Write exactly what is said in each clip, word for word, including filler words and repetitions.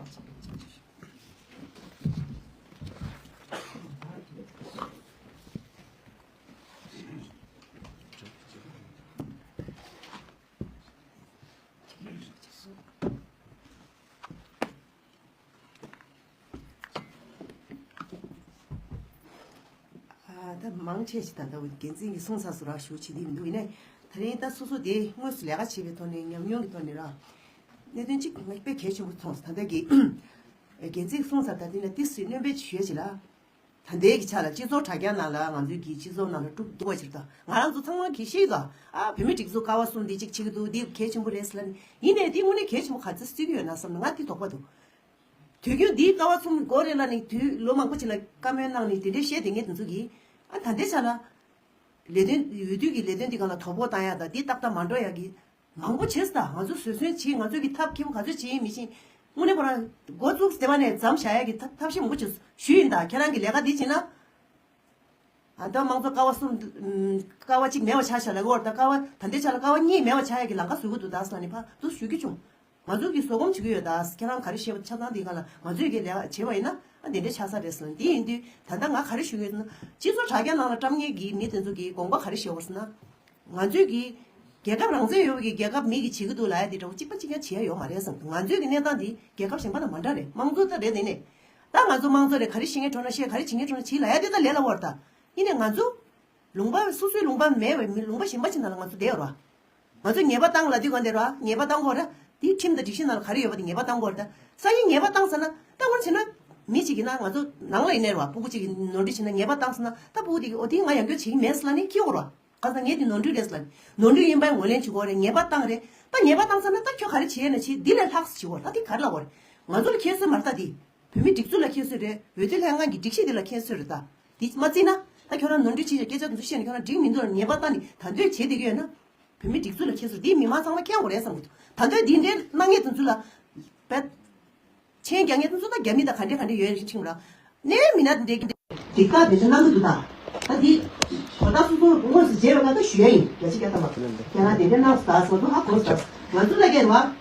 ཨ། ད་མང་ཆེ་ཞིག་ད་ལྟ་འོས་འགན་འཛིན་གྱིས་གསུངས་ཚར་སོང་ར། ཞུ་བྱེད་ཀྱི་མི་འདུག་ཡིན་ནའི་ད་རིང་ད་སོ་སོ་དེ་དངོས་སུ་ལས་ཀ་བྱེད་པའི་ཐོག་ནས་ཉམས་མྱོང་གི་ཐོག་ནས་ར། གནད་དོན་གཅིག་ང་དཔེ་གལ་ཆེན་པོ་མཐོང་སོང་། ད་ལྟ་གི་འགན་འཛིན་གསུངས་ཚར། ད་དེ་ན་ཏིས་སུའི་སྣོན་པ་ཞུ་ཡ་བྱེད་ལ། ད་ལྟའི་གི་ཆ་ལ་སྤྱི་ཚོགས་དྲ་རྒྱ་ནང་ལ་ང་ཚོའི་གི་སྤྱི་ཚོགས་ནང་ལ་དཀྲུག་དཀྲུག་པ་ཕྱིར་ད་ང་རང་ཚོ་ཚང་མ་གི་ཤེས་ད། ཨ། བོད་མི་སྒྲིག་འཛུགས་ཀ་བ་གསུམ་འདི་གཅིག་བྱེད་ཀྱི་འདུག་འདི་གལ་ཆེན་པོ་རེད་ཟེར་ལ་ནི་ཡིན་ནའི་འདི་དངོས་གནས་གལ་ཆེན་པོ་ག་ཚོད་བརྩི་གི་ཡོད་ན་བསམ་ན་ང་འདི་དོགས་པ་འདུག་དུས་རྒྱུན་འདིའི་ཀ་བ་གསུམ་འགོ་རེད་ལ་ནི་དུས་ལོ་མང་པོ་ཅིག་ལ་བཀའ་མོལ་གནང་ནི་དེ་འདྲའི་བཤད་དེ་ངས་དེ་ཚོ་གི། ཨ། ད་ལྟའི་ཆ་ལ་ལས་དོན་འོས་བསྡུ་གི་ལས་དོན་འདི་སྒང་ལ་དོ་ཕོག་བཏང་ཡ་དང་འདི་ཏག་ཏག་མ་འགྲོ་ཡ་གི་མང་པོ་བྱས་ད། ང་ཚོ་བཟོད་བསྲན་བྱེད། ང་ཚོ་གི་ཐབས་མཁས་པོ་ག་ཚོད་བྱེད་ཡིན་མི་ཤེས། དངོས་གནས་ཁོ་རང་འགོ་བཙུགས་དེ་བ་ནས་མཚམས་བཞག་ཡ་གི་ཐབས་ཐབས་ཤེས་མང་པོ་བྱས་ཞུས་ཡིན་ད། ཁྱེད་རང་གི་ལས་ཀ་འདི་བྱེད་ན། ཨ། ད་དམངས་གཙོ་ཀ་བ་གསུམ། ཀ་བ་གཅིག་མེད་པ་ཆགས་ཤག་ལབ་ཀྱི་ཡོད་རེད་ད། ཀ་བ་ད་ལྟའི་ཆ་ལ་ཀ་བ་གཉིས་མེད་པ་ཆགས་ཡ་གི་ལམ་ཁ་བཟོ་གི་འདུག་ད་ཟེར་ནས་ཕར་དུ་ཞུ་གི་བྱུང་། ང་ཚོ་གིས་བཟོད་སྒོམ་བྱེད་ཀྱི་ཡོད་ད། ཁྱེད་རང་ག་རེ་བཤད་པ་ཆ་ཚང་འདི་སྒང་ལ་ང་ཚོས་ཀྱི་ལས་ཀ་བྱས་པ་ཡིན་ན་ཨ་འདི་འདྲ་ཆགས་ས་རེད་ཟེར་ནས། འདི་ཡིན་དུས་ད་ལྟ་ང་ག་རེ་ཞུ་གི་ཡོད་ཟེར་ན། སྤྱི་ཚོགས་དྲ་རྒྱ་ནང་ལ་བཀྲམ་མཁན་གྱི་མི་དེ་ཚོ་གིས་དགོངས་པ་ག་རེ་བཞེས་པ་ཟེར་ན། ང་ཚོས་ཀྱི་རྒྱལ་ཁབ་རང་བཙན་ཡོད་པའི་རྒྱལ་ཁབ་མི་གིས་བྱེད་ཀྱི་འདུག་ལབ་ཡ་འདི་འདྲ་བོ་གཅིག་པ་གཅིག་རྐྱང་བྱེད་ཡ་ཡོད་མ་རེད་བསམ། ང་ཚོའི་གི་གནས་སྟངས་འདི་རྒྱལ་ཁབ་གཞན་པ་དང་མ་འདྲ་རེད། དམངས་གཙོ་ད་རེད། དེ་ནས་ད་ང་ཚོ་དམངས་གཙོ་རེད། ག་རེ་བྱེད་མཁན་འགྲོ་ན་བཤད། ག་རེ་བྱེད་མཁན་འགྲོ་ན་བྱེད་ལབ་ཡ་དེ་ད་ལས་སླ་བོ་རེད་ད། ཡིན་ནའི་ང་ཚོ་ལུང་པ་སོ་སོའི་ལུང་པ་མེད་པའི་མི་ལུང་པ་གཞན་པ་ཅིག་ནང་ལ་ང་ཚོ་བསྡད་ཡོད་རེད་བ། ང་ཚོས་ཉེས་པ་བཏང་ལབ་དུས་གང་དེ་རེད་བ། ཉེས་པ་བཏང་དགོས་རེད། དེའི་ཁྲིམས་དང་སྒྲིག་གཞི་ནང་ལ་ག་རེ་ཡོད་པ་དེ་ཉེས་པ་བཏང་དགོས་རེད་ད། སང་ཉིན་ཉེས་པ་བཏང་ཟེར་ན་ད་དངོས་གནས་བྱས་ན་མི་གཅིག་ཡིན་ན་ང་ཚོ་ནང་ལ་ཡིན་ནའི་རེད་བ། སྤུ་གུ་གཅིག་གིས་ནོར་འཁྲུལ་བྱས་ན་ཉེས་པ་བཏང་ཟེར་ན་ད་སྤུ་གུ་དེ་གིས་འོ་དེ་ང་ཡང་བསྐྱར་བྱེད་ཀྱི་མེད་ཟེར་ལབ་ནས་འཁྱེར་དགོས་རེད་བ། གང་ཟེར་ངས་དེ་ནོར་འཁྲུལ་རེད་ཟེར་ལབ་ནས་ནོར་འཁྲུལ་ཡིན་པ་ངོས་ལེན་བྱེད་དགོས་རེད། ཉེས་པ་བཏང་རེད། ད་ཉེས་པ་བཏང་ཟེར་ན་ད་ཁྱོད་ག་རེ་བྱེད་ན་བྱེད། འདི་ལས་ལྷག་ཙམ་བྱེད་དགོས་རེད། ད་དེ་ག་རེ་ལབ་དགོས་རེད། ང་ཚོ་ལ་ཁྱད་གསོད་མ་རེད་ད་དེ། བོད་མི་སྒྲིག་འཛུགས་ལ་ཁྱད་གསོད་རེད། འོས་བསྡུ་ལྷན་ཁང་གི་སྒྲིག་གཞི་དེ་ལ་ཁྱད་གསོད་རེད་ད། དེ་མ་བརྩིས་ན་ད་ཁྱོད་རང་ནོར་འཁྲུལ་བྱས་ཤག་སྐད་ཆ་དེ་ཚོ་བཤད་ནས་ཁྱོད་རང་འགྲིག་མི་འདུག་ལ། ཉེས་པ་བཏང་ནས་ད་འདོད་བྱེད་བསྡད་ཀྱི་ཡོད་ན། བོད་མི་སྒྲིག་འཛུགས་ལ་ཁྱད་གསོད་དེ་མི་མང་ཚང་མ་མཁྱེན་དགོས་རེད་བསམ་གྱི་འདུག་ད་འདོད་འདི་འདྲའི་གནང་མཁན་དེ་ཚོ་ལ་བད། མཆན་རྒྱག་མཁན་དེ་ཚོ་ད་རྒྱ་མི་དང་ག་འདྲ་ག་འདྲ་ཡོད་རེད་ཁྲིམས་ར། གནས་མི་སྣ་དེ་འདྲའི་སྒྲིག་ཁག་དེ་ཚོ་གནང་གི་འདུག་ད་ད་འདི་གོ་བརྡ་སོ་སོ་དངོས་སུ་བརྗེ་བའི་ངང་ད་ཞུ་ཡ་ཡིན། རྒྱ་ཆེ་རྒྱ་ཐམ་པ་ཁྱེད་རང་དེ་འདྲ་གནང་སོང་ད་ཟེར་བ་ཧ་གོ་སོང་། ང་ཚོ་ལ་ཁྱེད་རང་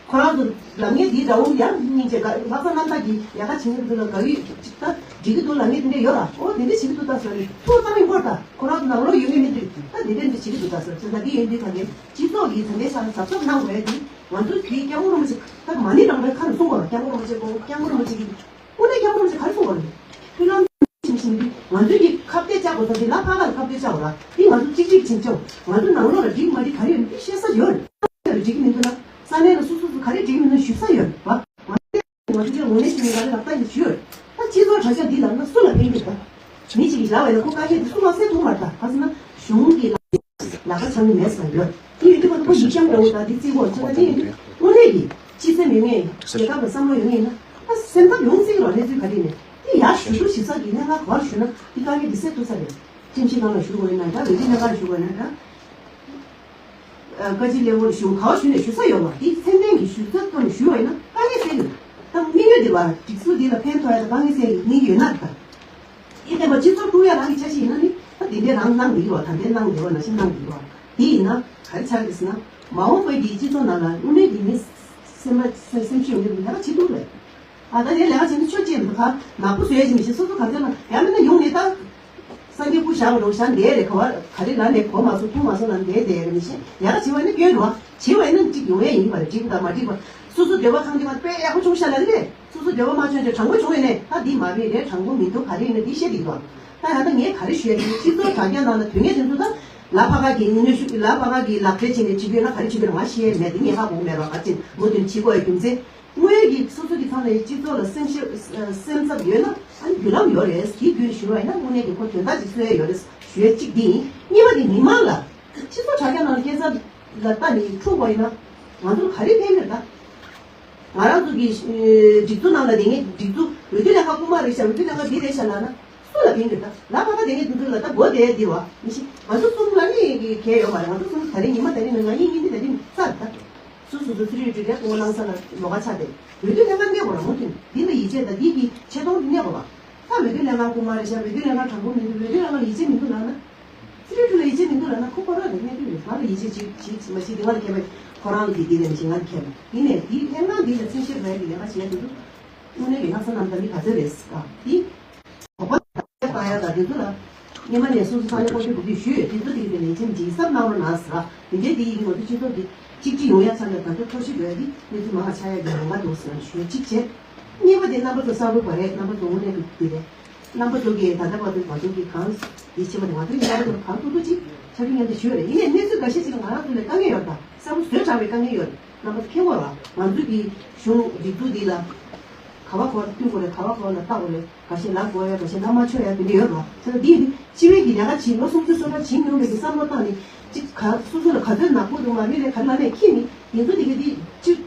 ཁོ་རང་ཚོ་ལབ་མཁན་འདིའི་དགྲ་བོ་ཡང་སྙིང་རྗེ་དགའ། ལྷག་བསམ་རྣམ་དག་གིས་ཡག་ག་བྱེད་ཀྱི་འདུག་ལ། དགའ་བའི་ཅིག་ད་འགྲིག་གི་འདུག་ལབ་མཁན་དེ་འདྲ་ཡོད་ར། ཨོ་དེ་འདྲ་བྱེད་ཀྱི་འདུག་ད་ཟེར་ནས་ཐུགས་གཙང་ཡིན་པར་ད་ཁོ་རང་ཚོ་ནང་ལོགས་ཡོད་མཁན་མི་འདུག་ད་དེ་འདྲ་འདྲ་བྱེད་ཀྱི་འདུག་ད་ཟེར་ད་འདི་ཡིན་དུས་ག་ནས་སྤྱི་ཚོགས་ཀྱི་དེ་འདྲའི་ས་ལ་གཟབ་གཟབ་གནང་དགོས་ཡ་དེ་ང་ཚོའི་དེའི་སྐྱབས་མགོན་རིན་པོ་ཆེ་ད་མ་ཎི་བགྲང་པའི་ཁ་ནས་གསུང་དགོས་ར། སྐྱབས་མགོན་རིན་པོ་ཆེ་དགོངས། སྐྱབས་མགོན་རིན་པོ་ཆེ་གིས་དངོས་གནས་སྐྱབས་མགོན་རིན་པོ་ཆེ་ག་རེ་གསུང་བ་རེད། མཐུན་ལམ་ཞིག་བཞིན་དུ་ང་ཚོའི་གི་ཁ་གཏད་བཅག་དགོས་ས་དེ་ལ་ཕ་ག་ལ་ཁ་གཏད་བཅག་དགོས་ར། དེ་ང་ཚོ་གཅིག་གཅིག་བྱིན་ཆོག་ང་ཚོ་ནང་ལོགས་ལ་འགྲིག་མ་འགྲིག་ག་རེ་ཡོད་ན་དེ་ཤེས་ས་ཡོད་རེད། འགྲིག་གི་མི་འདུག་ན་ས་གནས་ལ་སོ་སོ་སོ་ག་རེ་འགྲིག་གི་མི་འདུག་ཞུ་ས་ཡོད་རེད་བ། ང་ཚོས་ང་ཚོའི་ངོས་ནས་ཞུ་ཡིན་ག་རེ་ལག་བསྟར་ཡིན་ཞུ་ཡོད་རེད། ད་སྤྱི་ཚོགས་དྲ་རྒྱ་འདི་ལབ་ན་སུ་ལ་ཕན་གི་རེད་ད། མི་གཅིག་གིས་ལབ་པ་ཡིན་ན་ཁོ་དཀའ་ངལ་འདི་སུ་མ་སེལ་ཐུབ་མ་རེད་ད། ག་ཟེར་ན་གཞུང་གི་ལག་ལག་པ་འཆང་གི་མེད་ཟེར་ཡོད། དེ་ཡིན་དུས་ཁོ་ཁོ་ཡིག་ཤམ་འདྲ་བོ་དང་དེ་བརྩི་དགོས་ཆེ་ད། དེ་ཡིན་དུས་དངོས་གནས་ཀྱི་སྤྱི་སེམས་ཡོད་མཁན་རྒྱལ་ཁབ་ལ་བསམ་བློ་ཡོད་མཁན་ཡིན་ན་ད་སེམས་འཚབ་ཡོང་སྲིད་རོགས། གནས་ཚུལ་ག་རེ་ཡིན་ནའི་དེ་ཡར་ཞུ་གཏུག་ཞུ་ས་གི་ལྷན་ཁང་ག་པར་ཞུ་ན་དེ་དཀའ་ངལ་དེ་སེལ་ཐུབ་ས་རེད། ཁྲིམས་ཞིབ་ཁང་ལ་ཞུ་དགོས་ཡིན་ན་འདྲ། འོས་བསྡུ་ལྷན་ཁང་ལ་ཞུ་དགོས་ཡིན་ན་འདྲ། ཨ། བཀའ་སྤྱི་གླེ་པོར་ཞུ་ག་པར་ཞུ་ནས་ཞུ་ས་ཡོད་མ་རེད། དེ་ཚད་ལྡན་གྱི་ཞུ་ཚབ་ཐོག་ནས་ཞུས་པ་ཡིན་ན་དཀའ་ངལ་སེལ་གི་རེད། ད་དམིགས་ཡུལ་དེ་བ་སྒྲིག་འཛུགས་འདི་ལ་ཕན་ཐོགས་ཡ་དང་དཀའ་ངལ་སེལ་གི་དམིགས་ཡུལ་ཡོད་ན་རེད་ད། ཡིན་ནའི་སྤྱི་ཚོགས་དཀྲུག་ཡ་རང་གི་འཆར་གཞི་ཡིན་ན་ནི་ད་དེ་འདྲའི་རང་གནང་གི་ཡོད་པ། ད་འདྲའི་གནང་གི་ཡོད་པ་ནང་བཞིན་གནང་གི་ཡོད་པ། དེ་ཡིན་ན་ག་རེ་ཆགས་ཀྱི་ཟེར་ན། མ་འོངས་པའི་གི་སྤྱི་ཚོགས་ནང་ལ་དངོས་གནས་ཀྱི་མི་སེམས་པ་སེམས་ཤུགས་ཡོད་མཁན་ལས་ཀ་བྱེད་ཐུབ་རེད། ཨ། ད་དེ་ལས་ཀ་བྱེད་ན་ཆོས་བྱེད་མི་ཁ་ནག་པོ་བཟོ་ཡ་ཅིག་མི་ཤེས། སོ་སོ་ག་ཚོད་ན་ཡང་མིན་ན་ཡོང་ནས་ད་སངས་རྒྱས་སྐུ་བཞག་རོགས་བཞག་འདས་རེད། ག་བ་ག་རེ་ལ་ནས་གོ་མ་སོང་མཐོང་མ་སོང་ལ་འདས་བསྡད་རེད་མི་ཤེས། ལས་ཀ་བྱེད་པ་ནི་སྐྱོན་རེད་བ། བྱེད་པ་ཡིན་ན་གཅིག་ཡོང་ཡ་ཡིན་པ་རེད། འགྲིག་པ་དང་མ་འགྲིག་པ། སོ་སོ་འདོད་པ་ཁེངས་དྲེགས་པ་དཔེ་ཡག་པོ་བྱུང་ཤག་ལ་རེད། སོ་སོ་འདོད་པ་མ་བྱུང་ཅིག་དྲང་པོ་བྱུང་ཡོད་ནས་ད་འདི་མ་རེད་རེད། དྲང་པོ་མི་འདུག་ག་རེ་ཡིན་ན་འདི་བཤད་ཀྱི་འདུག་ད་ཡང་ད་ངས་ག་རེ་ཞུ་ཡ་ཡིན། སྤྱི་ཚོགས་དྲ་རྒྱ་ནང་ལ་དོན་གཉེར་དེ་ཚོ་ད་ལ་ཕ་ག་གི་ངོས་ནས་ཞུ། ལ་ཕ་ག་གི་ལག་འབྲེལ་བྱས་ནས་བྱེད་དགོས་ན་ག་རེ་བྱེད་དགོས་ན་ང་ཤེས་ཡ་མེད། འདི་ངས་ཧ་གོ་མེད་པ། ག་ཅིག་མུ་མཐུད་བྱེད་དགོས་ཡ་རྒྱུ་མཚན། དངོས་ཡོད་ཀྱི་སོ་སོ་གི་ཐོག་ནས་སྤྱི་ཚོགས་ལ་སེམས་ཤེས་སེམས་འཚབ་ཡོད་ན་ཨ་ནི་བརྒྱུད་ལམ་ཡོད་རེད། དེའི་བརྒྱུད་ཞུ་བ་ཡིན་ན་དངོས་གནས་ཀྱི་ཁོ་དོན་དག་ཅིག་གསོ་ཡ་ཡོད་རེད་ཞུ་ཡ་གཅིག་འདི་ཡིན། གཉིས་པ་དེ་མི་མང་ལ་སྤྱི་ཚོགས་དྲ་རྒྱ་ནང་སྐད་ཆ་ལ་ལྟ་ནས་འཁྲུག་པ་ཡིན་ན་ང་ཚོར་ག་རེ་ཕན་མེད་ད། ང་རང་ཚོ་གི་སྒྲིག་འཛུགས་ནང་ལ་དེ་ངས་སྒྲིག་འཛུགས་འོས་བསྡུ་ལས་ཁང་དབུ་མ་རེད་ཤག་འོས་བསྡུ་ལས་ཁང་འདི་རེད་ཤག་ལབ་ན་སུ་ལ་ཕན་གྱི་རེད་ད། ལ་ཕ་ག་དེ་ངས་འདི་འདུག་ལ་ད་མགོ་བསྡད་འདི་བ་མི་ཤེས། ང་ཚོ་གསུམ་ལ་ནི་གལ་ཡོད་མ་རེད། ང་ཚོ་གསུམ་ད་རེས་ཉི་མ་ད་རེས་ནས་ང་གཉིས་གཉིས་འདི་ད་རེས་ནས་ཚར་ད། སོ་སོ་སོ་སི་རི་ཊི་རེད་དགོངས་གནང་ས་ལ་ལོགས་ཀ་ཆགས་ཏེ་འོས་བསྡུ་ལས་ཁང་གནས་དགོས་ར་མུ་མཐུད་འདི་ལ་ཡིད་ཆེས་དང་འདི་གི་ཆེ་མཐོང་འདི་གནས་དགོས་པ། ད་འོས་བསྡུ་ལས་ཁང་དབུ་མ་རེད་ཤག་འོས་བསྡུ་ལས་ཁང་དྲང་པོ་མི་འདུག་འོས་བསྡུ་ལས་ཁང་ལ་ཡིད་ཆེས་མི་འདུག་ལབ་ན། སི་རི་ཊི་ལ་ཡིད་ཆེས་མི་འདུག་ལབ་ན་ཁོ་ཁོ་རང་རེད། གནས་དུས་རེད། ང་ལ་ཡིད་ཆེས་བྱེད་བྱེད་མ་བྱེད་དེ་ང་ལ་ཁྱད་པར། ཁོ་རང་ལ་དེ་དེ་ལས་མི་བྱེད་ང་ལ་ཁྱད་པར། ཡིན་ནའི་དེའི་ལྷན་ཁང་འདི་ལ་བརྩི་བཞག་རེད་ཀྱི་ལས་ཀ་བྱེད་ཡ་དེ་ཚོ་ དངོས་གནས་ཀྱི་ལྷག་བསམ་རྣམ་དག་འདི་ག་ཚོད་རེད་ཟེར་ག་འདི། དོགས་པ་བཏང་ཡ་དང་དེ་ཚོ་ལ། སྔོན་མ་ནས་སོ་སོ་ས་གནས་སྐོར་སྐྱོད་དེ་དུས་ཞུས་ཡོད། དེ་ཚོ་དེ་གི་ལས་འཆམ་ཇི་ཙམ་གནང་རོགས་གནང་ཟེར་བ། དེ་འདྲའི་དེ་ཡིན་ང་ཚོ་སྤྱི་ཚོགས་ཀྱི་གཅིག་སྒྲིལ་ཡོང་ཡ་ཚ་ལ་ད་ལྟ་ཐོར་ཞིག་ཡོད་དེ་གནས་ཚུལ་མང་བ་ཆགས་ཡ་གི་ཡོང་ག་འདུག་ཟེར་ཞུ་གཅིག་བྱས། གཉིས་པ་དེ་རྣམ་པ་ཚོ་གསར་འགོད་པ་རེད། རྣམ་པ་ཚོ་དངོས་གནས་ཀྱི་དེ་རེད། རྣམ་པ་ཚོ་གིས་ད་ལྟ་བར་དུ་ང་ཚོ་གི་གང་ཡིད་ཆེས་པ་དེ་ང་ཚོ་གི་རྣམ་པ་ཚོ་གང་ཐུབ་ཐུབ་ཅིག་ཆ་རྒྱུས་མཉམ་དུ་ཞུས་རེད། ཡིན་ནའི་གནས་ཚུལ་འགའ་ཤས་ཅིག་ལ་ང་རང་ཚོ་ལ་དཀའ་ངལ་ཡོད་རེད། ད་གསར་པ་བཟོས་དྲགས་པའི་དཀའ་ངལ་ཡོད་རེད། རྣམ་པ་ཚོ་མཁྱེན་གྱི་རེད་བ། ང་ཚོ་གི་གཞུང་སྒྲིག་འཛུགས་འདི་ལ་ག་བ་ག་བ་ལ་བསྟུན་དགོས་རེད། ག་བ་ག་བ་ལ་བལྟ་དགོས་རེད། འགའ་ཤས་ལབ་དགོས་ཡ། འགའ་ཤས་ལབ་མ་ཆོག་ཡ་དེ་འདྲ་ཡོད་རེད་བ། དེ་ལ་འདི་ཡིན་དུས་སྤྱི་བའི་གི་ལས་ཀ་བྱེད་ལོ་སུམ་ཅུ་སོ་ལྔ་བྱེད་མྱོང་བའི་གི་བསམ་བློ་བཏང་ནས་ཅིག་ག་སོ་སོ་ལ་ག་ཚོད་ནག་པོ་འདུག་མ་རེད་ལས་ག་ལ་མེད་ཁྱེད་ནི་དེ་ཚོ་དེ་གི་འདི་ཅིག་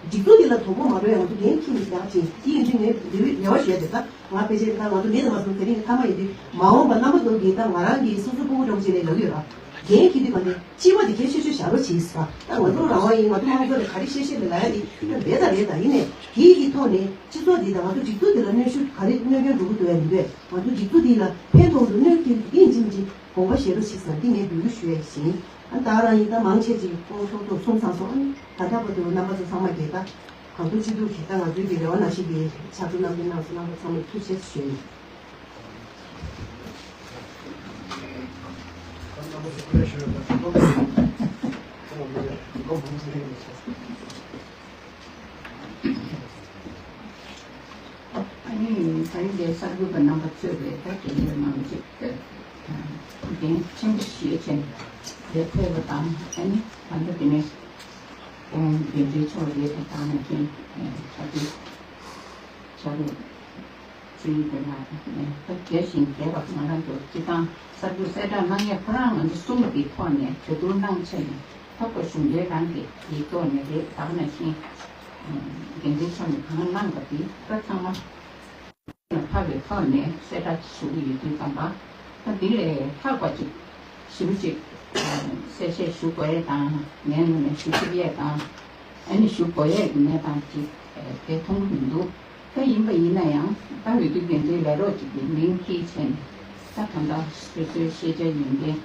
སྒྲིག་འཛུགས་འདི་ལ་དོ་ཁུར་མ་འགྲོ་ཡ་ང་ཚོ་འགན་འཁྱེར་ནས་ལས་ཀ་བྱེད། དེ་ཡིན་དུས་ངས་འབྲེལ་བའི་རེ་བ་ཞུ་ཡ་དེ་ད་ང་ཕལ་ཆེར་ད་ང་ཚོ་མེད་དུ་མ་སོང་། དེ་རིང་གི་མཐའ་མ་ཡིན་དུས་མ་འོངས་པ་རྣམ་པ་ཚོ་གིས་ད་ང་རང་གིས་སོ་སོ་སྤུ་གུ་འདྲ་བོ་བྱས་ནས་ལབ་ཀྱི་ཡོད་ར། འགན་འཁྱེར་དུས་ག་ནས་སྤྱི་བ་དེ་གལ་ཆེ་ཤོས་བཞག་རོགས་བྱེད་ཟེར་བ། ད་ང་ཚོ་རང་དབང་ཡིན། ང་ཚོ་མང་ཚོགས་ལ་ག་རེ་བཤད་བཤད་ལ་ལབ་ཡ་དེ་ད་རེད་ད་རེད། ད་ཡིན་ནས་དེའི་གི་ཐོག་ནས་སྤྱི་ཚོགས་འདི་དང་ང་ཚོ་སྒྲིག་འཛུགས་འདི་ལ་གནོན་ཤུགས་ག་རེ་གནོད་སྐྱོན་འགྲོ་གི་འདུག་ཡ་མི་འདུག་ང་ཚོ་སྒྲིག་འཛུགས་འདི་ལ་ཕན་ཐོགས་འདུག་གནོད་སྐྱོན་ཡིན་གཅིག་མིན་གཅིག་དགོངས་པ་བཞེས་རོགས་བྱེད་ཟེར་འདི་ངས་འབོད་སྐུལ་ཞུ་ཡ་ཞིག་ཡིན། ཨ་ད་རང་ཡིན་ད་མང་ཆེ་ཅིག་ཁོང་ཚོ་གསུངས་ཚར་སོང་། ཨ་ནི་ད་ལྟ་བར་དུ་རྣམ་པ་ཚོ་ཚང་མ་གིས་ད་གང་ཐུབ་ཅི་ཐུབ་ཀྱིས་ད་ང་ཚོའི་གི་རེ་བ་ནང་བཞིན་གྱི་ཕྱག་ཐུགས་རྣམ་འགྱུར་གནང་སོང་། རྣམ་པ་ཚང་མ་ཐུགས་རྗེ་ཆེ་ཞུ་ཡ་ཡིན། ཨ་ནི་ད་རིང་འདིར་གསར་འགོད་པ་རྣམ་པ་ཚོས་རེད། ད་དེ་འདྲའི་ནང་གཅིག་འགན་ཆེན་པོ་ཞིག་བྱས་ནས་འདིར་ཕེབས་པ་དང་། ཨ་ནི་ད་ལྟ་དེ་ནས་ཁོང་འགན་འཛིན་མཆོག་རེད། དེ་དག་ནས་ཀྱང་ཕྱག་ཕུལ་བྱ་རེད། ཅིའི་ཕྱིར་ན་ད་རྒྱས་ཤིང་རྒྱས་པ་ང་རང་ཚོ་སྤྱི་བཏང་གསར་འགྱུར་གསལ་བསྒྲགས་གནང་ཡས་ཁོ་རང་ང་ཚོ་གསུམ་གྱི་ཐོག་ནས་གྲོས་བསྡུར་གནང་བྱས་ནས་ད་ཁོ་གཞུང་འབྲེལ་རང་གི་ཡིག་ཐོག་ནས་རེད། ད་ག་ནང་བཞིན་འགན་འཛིན་མཆོག་ནས་གང་གནང་པ་དེ་ད་ཚང་མ་ཕབ་པའི་ཐོག་ནས་གསལ་བསྒྲགས་ཞུ་གི་ཡོད་དུས་ཙམ་པ། ད་འདི་ལས་ལྷག་པ་ཅིག་ཞིབ་ཅིག་གསལ་བཤད་ཞུ་དགོས་ཡས་དང་། ངའི་ངོས་ནས་ཞུ་ཐུབ་ཡས་དང་། ཨ་ནི་ཞུ་དགོས་ཡས་ཀྱི་གནས་སྟངས་ཅིག་དེ་མཐོང་གི་མི་འདུག་ད་ཡིན་པ་ཡིན་ན་ཡང་ད་འོས་བསྡུ་འགན་འཛིན་ལས་རོགས་ཅིག་གི་མིང་འཁྱེར་བྱས་ནས་ད་གང་ལྟར་སོ་སོའི་ཤེས་བྱ་ཡོན་ཏན་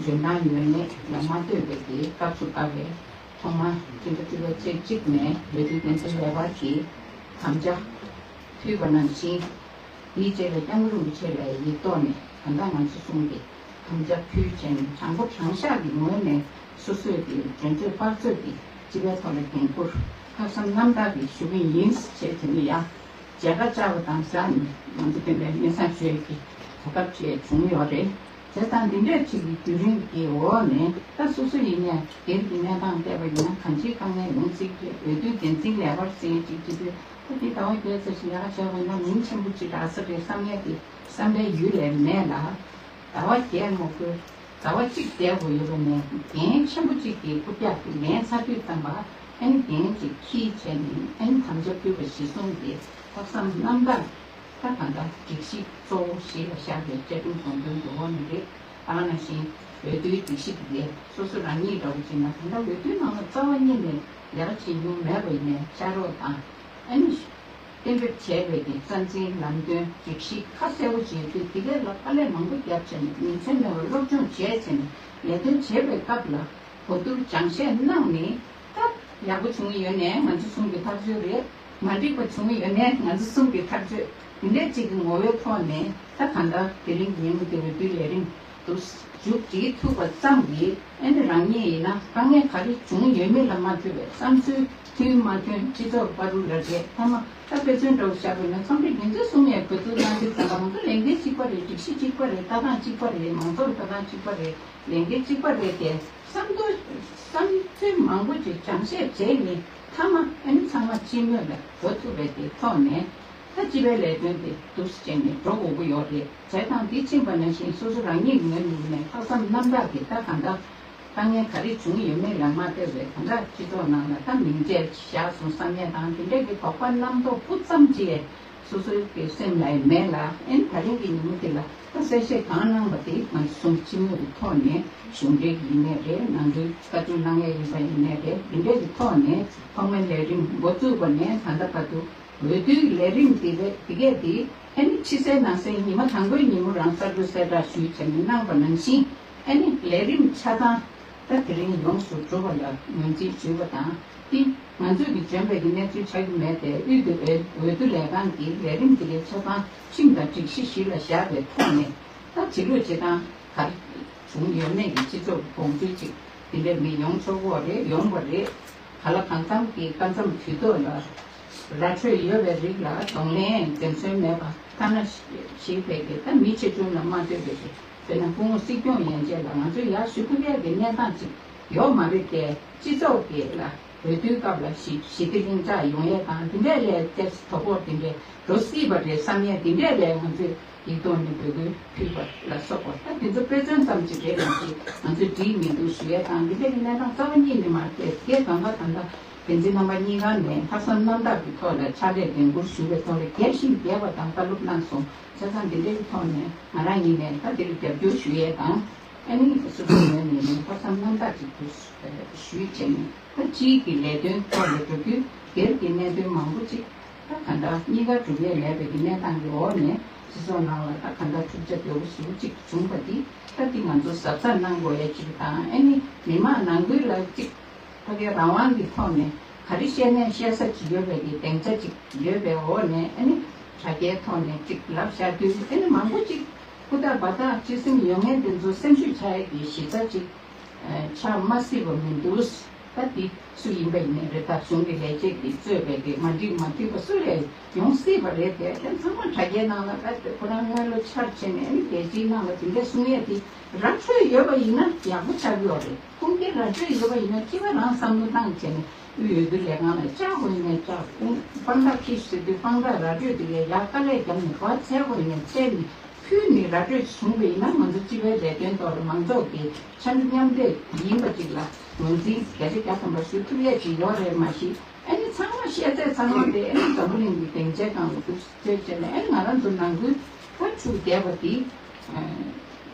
འཇོན་ཐང་ཡོད་མེད་ལ་མ་ལྟོས་པའི་གི་སྐབས་སུ་བབས་པའི་ཐོག་མ་སྤྱི་ཟླ་བཅུ་པ་ཚེས་གཅིག་ནས་འོས་བསྡུ་འགན་འཛིན་ལས་འཕར་གྱི་དམ་བཅའ་ཕུལ་བ་ནང་བཞིན། དེའི་རྗེས་ལ་སྐྱབས་མགོན་རིན་པོ་ཆེ་ལ་ཡིག་ཐོག་ནས་ད་ལྟ་ང་ཚོ་གསུམ་གྱིས་དམ་བཅའ་ཕུལ་བྱས་ནས་དྲང་པོ་དྲང་བཞག་གི་ངོས་ནས་སོ་སོས་ཀྱི་འགྲན་རྩོད་པར་རྩོད་ཀྱི་སྤྱི་པའི་ཐོག་ལ་འགན་འཁུར་ལྷག་བསམ་རྣམ་དག་གིས་ཞུ་གི་ཡིན་ཞེས་དེ་ནས་ཡང་མཇལ་ཁ་བཅར་བ་དང་སྦྲགས་ནས་ང་ཚོ་སྤེན་པའི་སྙན་སེང་ཞུ་ཡས་ཀྱི་གོ་སྐབས་བཅས་བྱུང་ཡོད་རེད། བྱས་ཙང་འདི་འདྲས་ཅིག་གི་བརྒྱུད་རིམ་གྱི་འོག་ནས་ད་སོ་སོ་ཡིན་ནའི་སྒེར་གྱི་གནས་སྟངས་བལྟས་པ་ཡིན་ན་གང་ཅིའི་དཀའ་ངལ་ཡོང་སྲིད་ཀྱི་འོས་བསྡུ་འགན་འཛིན་ལས་འཕར་ཟེར་ཅིག་བྱེད་དུས་ད་འདི་ཟླ་བ་བརྒྱད་ཙམ་ཞིག་ལས་ཀ་བྱས་པ་ཡིན་ན་མིང་ཆེན་པོ་ཅིག་རག་ས་རེད་བསམ་ཡས་དེ་བསམ་པའི་ཡུལ་ལས་མེད་ལ། ཟླ་བ་བརྒྱད་མ་དགོས་ཟླ་བ་གཅིག་བསྡད་དགོས་ཡོད་པ་ནས་འགན་ཆེན་པོ་གཅིག་གི་རྐུབ་བཀྱག་གི་ལན་ཚར་དུས་ཙམ་པ་ཨ་ནི་འགན་གཅིག་འཁྱེར་བྱས་ནས་ཨ་ནི་དམ་བཅའ་ཕུལ་བ་གཞིར་བཟུང་གི་ལྷག་བསམ་རྣམ་དག་ད་གང་ལྟར་སྒྲིག་གཞི་གཙོ་བོ་གཞི་ལ་བཞག་པའི་བཅའ་ཁྲིམས་དགོངས་དོན་གྱི་འོག་ནས་རེད། ད་ག་ནང་བཞིན་འོས་བསྡུའི་སྒྲིག་གཞི་དེ་སོ་སོ་རང་ཉིད་འདྲ་བོ་བྱས་ན་ད་ལྟ་འོས་བསྡུའི་ནང་ལ་རྩ་བ་ཉིད་ནས་ལས་ཀ་བྱེད་མྱོང་མེད་པ་ཡིན་ནའི་ཤར་རོགས་དང་ཨ་ནི་གཏན་འབེབས་བྱས་པའི་གི་རྩ་འཛིན་ལམ་སྟོན་སྒྲིག་གཞི་ཁ་གསལ་པོ་བྱས་དུས་དེ་གའི་ལ་དཀའ་ལས་མང་པོ་བརྒྱབ་བྱས་ནས་ཉིན་མཚན་མེད་པར་སློབ་སྦྱོང་བྱས་བྱས་ནས་ལས་དོན་བྱེད་པའི་སྐབས་ལ་གོ་བསྡུར་སྦྱང་བཤད་གནང་ནས། ད་ཡག་པོ་བྱུང་ཡོད་ནའི་ང་ཚོ་གསུམ་གྱི་ཐག་གཅོད་རེད། མ་འགྲིག་པ་བྱུང་ཡོད་ནའི་ང་ཚོ་གསུམ་གྱི་ཐག་གཅོད། འདི་འདྲས་ཅིག་གི་ངོ་བོའི་ཐོག་ནས་ད་གང་ལྟར་དེ་རིང་གི་ཉིན་མོ་དེ་འོས་བསྡུའི་ལས་རིམ་དུ་མཇུག་སྒྲིལ་ཐུབ་པ་ཙམ་གྱིས་ཨ་ནི་རང་ཉིད་ཡིན་ན་དཀའ་ངལ་ག་རེ་བྱུང་ཡོད་མེད་ལ་མ་ལྟོས་པའི་བསམ་ཚུལ་མཐུན་མ་མཐུན་སྤྱི་ཚོགས་བར་དུ་ལ་རེད། མཐའ་མ་ད་དཔེ་མཚོན་འདྲ་བོ་བཞག་པ་ཡིན་ན་ཚོགས་སྡེ་འགན་འཛིན་གསུམ་ཡང་གོ་བསྡུར་གནང་དུས་ཙམ་པ་ང་ཚོ་ལས་འགན་གཅིག་པ་རེད། སྒྲིག་གཞི་གཅིག་པ་རེད། ལྟ་སྟངས་གཅིག་པ་རེད། མང་ཚོགས་ལ་ལྟ་སྟངས་གཅིག་པ་རེད། ལས་འགན་གཅིག་པ་རེད་དེ། བསམ་བློ་བསམ་ཚུལ་མང་པོ་ཅིག་སྦྱང་བཤད་བྱས་ནས་མཐའ་མ་ཨ་ནི་ཚང་མ་སྤྱི་མོས་ལ་འགྲོ་ཐུབ་པའི་དེ་ཐོག་ནས་ད་སྤྱི་པའི་ལས་དོན་དེ་འདུག་སེ་བྱས་ནས་འགྲོ་དགོས་ཀྱི་ཡོད་རེད། བྱས་ཙང་འདི་ཕྱིན་པ་ནང་བཞིན་སོ་སོ་རང་ཉིད་ངོས་ནས་ནས་ལྷག་བསམ་རྣམ་དག་གིས་ད་གང་ལྟར་དཀའ་ངལ་ག་རེ་བྱུང་ཡོད་མེད་ལ་མ་ལྟོས་པའི་གང་ལྟར་སྤྱི་ཚོགས་ནང་ལ་ད་མིང་ཆད་བཞག་སོང་བསམ་ཡས་དང་དེ་འདྲས་ཀྱི་དོགས་པ་རྣམ་རྟོག་སྤུ་ཙམ་ཅིག་སོ་སོའི་གི་སེམས་ལ་ཡང་མེད་ལ། ཨེ་ནི་ད་རིང་གི་ཉིན་མོ་འདི་ལ་ད་གསལ་བཤད་གང་གནང་པ་དེ་ང་ཚོ་གསུམ་སྤྱི་མོས་ཀྱི་ཐོག་ནས་གཞུང་འབྲེལ་གྱི་ཡིན་ནའི་རེད། ནང་ཁུལ་བཀའ་བཀྱོན་གནང་ཡས་ཡིན་པ་ཡིན་ནའི་རེད། འདི་འདྲའི་གི་ཐོག་ནས་ཐོག་མའི་ལས་རིམ་འགོ་བཙུགས་པ་ནས་ད་ལྟ་བར་དུ་འོས་བསྡུའི་ལས་རིམ་འདི་རེད། འདི་གས་འདི་ཨེ་ནི་ཕྱི་གསལ་ནང་གསལ་ཉི་མ་དང་པོའི་ཉིན་མོ་རང་གསར་འགོད་གསལ་བསྒྲགས་ཞུས་བྱས་ནས་གནང་པ་ནང་བཞིན་ཨེ་ནི་ལས་རིམ་ཆ་ཚང་ད་དེ་རིང་ཡོངས་སུ་གྲུབ་པ་ལ་ངོས་འཛིན་ཞུས་པ་དང་དེ། ང་ཚོས་ཀྱི་འཇོན་པའི་གི་གནས་ཚུལ་ཆགས་ཀྱི་མེད་དེ། དབུས་དེ་འོས་འོས་བསྡུ་ལས་ཁང་གི་ལས་རིམ་དེ་གའི་ཆ་ཚང་ཁྲིམས་དང་སྒྲིག་གཞི་གཞི་ལ་བཞག་པའི་ཐོག་ནས། ད་བྱེད་ལུགས་བྱེད་སྟངས་ག་རེ་བྱུང་ཡོད་མེད་ཀྱི་སྤྱི་ཚོགས་དགོངས་ཚུལ་ཅིག་དེ་འདྲ་མི་ཡོང་ཆོག་གི་རེད། ཡོང་བ་རེད། ག་ལ་གང་འཚམ་གྱི་སྐབས་མཚམས་དུས་ཐོག་ལ་ར་འཕྲོད་ཡོད་པའི་རིགས་ལ་གདོང་ལེན་འཛེམ་ཟོན་མེད་པ། ཐ་ན་ཞིག་པའི་གི་ད་མི་ཆེ་ཆུང་ལ་མ་ལྟོས་པའི་གི་དཔེར་ན་སྐུ་ངོ་སྲིད་སྐྱོང་ཡན་ཆད་ལ་ང་ཚོས་ཡར་ཞུ་ཐུབ་ཡས་ཀྱི་གནས་སྟངས་ཅིག་ཡོད་མ་རེད་དེ། སྤྱི་ཚོགས་ཀྱི་ལ་འོས་བསྡུའི་སྐབས་ལ་ཞི་ཞི་བདེ་ལྷིང་འཇགས་ཡོང་ཡས་དང་དེ་འདྲས་ལས་ཏེ་དོ་ཕོག་དེ་འདྲས་འགྲོ་སྲིད་པ་རེད་བསམ་ཡས་དེ་འདྲས་ལས་ང་ཚོས་ཡིག་ཐོག་ནས་འབོད་སྐུལ་ཕུལ་བ་ལ་སོགས་པ། ད་དེ་ཚོ་དཔེ་མཚོན་ཙམ་ཅིག་རེད། ཡང་ཅིག་ང་ཚོས་བྲིས་མི་འདུག་ཞུ་ཡས་དང་དེ་འདྲས་ཀྱི་གནས་སྟངས་རྩ་བ་ཉིད་ནས་མ་རེད་དེ། དེ་གང་ག་ད་ལྟ་འགན་འཛིན་རྣམ་པ་གཉིས་ཀ་ནས་ལྷག་བསམ་རྣམ་དག་གི་ཐོག་ལ་ཕྱག་ལས་འགན་འཁུར་ཞུ་བའི་ཐོག་ལ་རྒྱས་ཤིང་རྒྱས་པ་དང་བཀའ་སློབ་གནང་སོང་། བྱས་ཙང་འདི་འདྲའི་ཐོག་ནས་ང་རང་ཡིན་ནས་ད་འདིར་རྒྱབ་སྐྱོར་ཞུ་ཡས་དང་། ཨ་ནི་སོ་སོའི་ངོས་ནས་ནི་ལྷག་བསམ་རྣམ་དག་ཅིག་ཏུ་ཞུས་བྱས་ནས། ད་སྤྱིའི་གི་ལས་དོན་ཐོག་ལ་འགྲོ་རྒྱུའི་སྒེར་གྱི་གནད་དོན་མང་པོ་ཅིག་ད་ག་འདྲ་གཉིས་ཀ་སྒྲུབ་ཡས་མེད་པའི་གི་གནས་སྟངས་ཀྱི་འོག་ནས་སྤྱི་ཚོགས་ནང་ལ་ད་ག་འདྲ་འཁྲུག་ཆ་དོད་པོ་ཞེ་པོ་ཅིག་བྱུང་བ་འདི་ད་འདི་ང་ཚོ་གཟབ་གཟབ་གནང་དགོས་ཡས་ཅིག་དང་། ཨ་ནི་མི་མང་ནང་ཁུལ་ལ་ཅིག་ཕ་གིའི་རང་དབང་གི་ཐོག་ནས་ག་རེ་བཤད་ནས་བཤད་ས་ཅིག་ཡོད་པའི་གི་སྡིངས་ཆ་ཅིག་ཡོད་པའི་འོག་ནས། ཨ་ནི་དྲ་རྒྱའི་ཐོག་ནས་ཅིག་ལབ་བཞག་དུས། ཨ་ནི་མང་པོ་ཅིག་ཧུར་ཐག་འབད་ཐག་སྤྱི་སེམས་ཡོད་མཁན་དེ་ཚོ་སེམས་ཤུགས་ཆག་ཡས་ཀྱི་གཞི་རྩ་ཅིག་ཆགས་མ་སྲིད་པ་མི་འདུག་ད་འདི་སུ་ཡིན་པ་ཡིན་ནའི་རེད། ད་གཞུང་གི་ལས་བྱེད་ཀྱིས་གཙོས་པའི་གི་མ་འགྲིག་མ་འཐུས་པ་སུ་ལས་ཡོང་སྲིད་པ་རེད་དེ། དེ་ཚང་མ་དྲ་རྒྱའི་ནང་ལ་ད་ཁོ་རང་དངུལ་ལོ་ཆར་བྱས་ནས། ཨ་ནི་རྒྱལ་སྤྱིའི་ནང་ལ་དེ་འདྲ་གསུང་ཡས་དེ་ར་འཕྲོད་ཡོད་པ་ཡིན་ན་ཡག་པོ་ཆགས་ཀྱི་ཡོད་རེད། ཁུངས་སྐྱེལ་ར་འཕྲོད་ཡོད་པ་ཡིན་ན་སྤྱི་པ་རང་བསམ་བློ་བཏང་བྱས་ནས་དབུས་འོས་བསྡུ་ལས་ཁང་ལ་བཅར་དགོས་ཡིན་ནའི་བཅར། དཔང་རྟགས་ཁྱེར་ཟེར་དུས་དཔང་རྟགས་ར་འཕྲོད་དེ་གའི་ཡར་དཀའ་ལས་བརྒྱབ་ནས་གོ་བ་འཚོལ་དགོས་ཡིན་ནའི་འཚོལ་ནས་ཕུལ་ནས་ར་འཕྲོད་བྱུང་བ་ཡིན་ན། ང་ཚོ་སྤྱི་པའི་ལས་དོན་ཐོག་ལ་མང་ཚོགས་ཀྱི་འཆར་གཞི་མཉམ་འདེགས་ཡིན་པ་ཅིག་ལ་ངོས་འཛིན་བརྒྱ་ཆ་བརྒྱ་ཐམ་པ་ཞུ་ཐུབ་ཡས་ཅིག་ཡོད་རེད་མ་གཞི། ཨ་ནི་ཚང་མ་བཤད་ཚད་ཚང་མ་དེ་ཨ་ནི་འཛམ་བུ་གླིང་གི་སྡིངས་ཆའི་སྒང་ལ་འདུག་སེ་བྱས་ནས། ཨ་ནི་ང་རང་ཚོ་ནང་ཁུལ་ད་འཁྲུག་བསྡད་པ་དེ་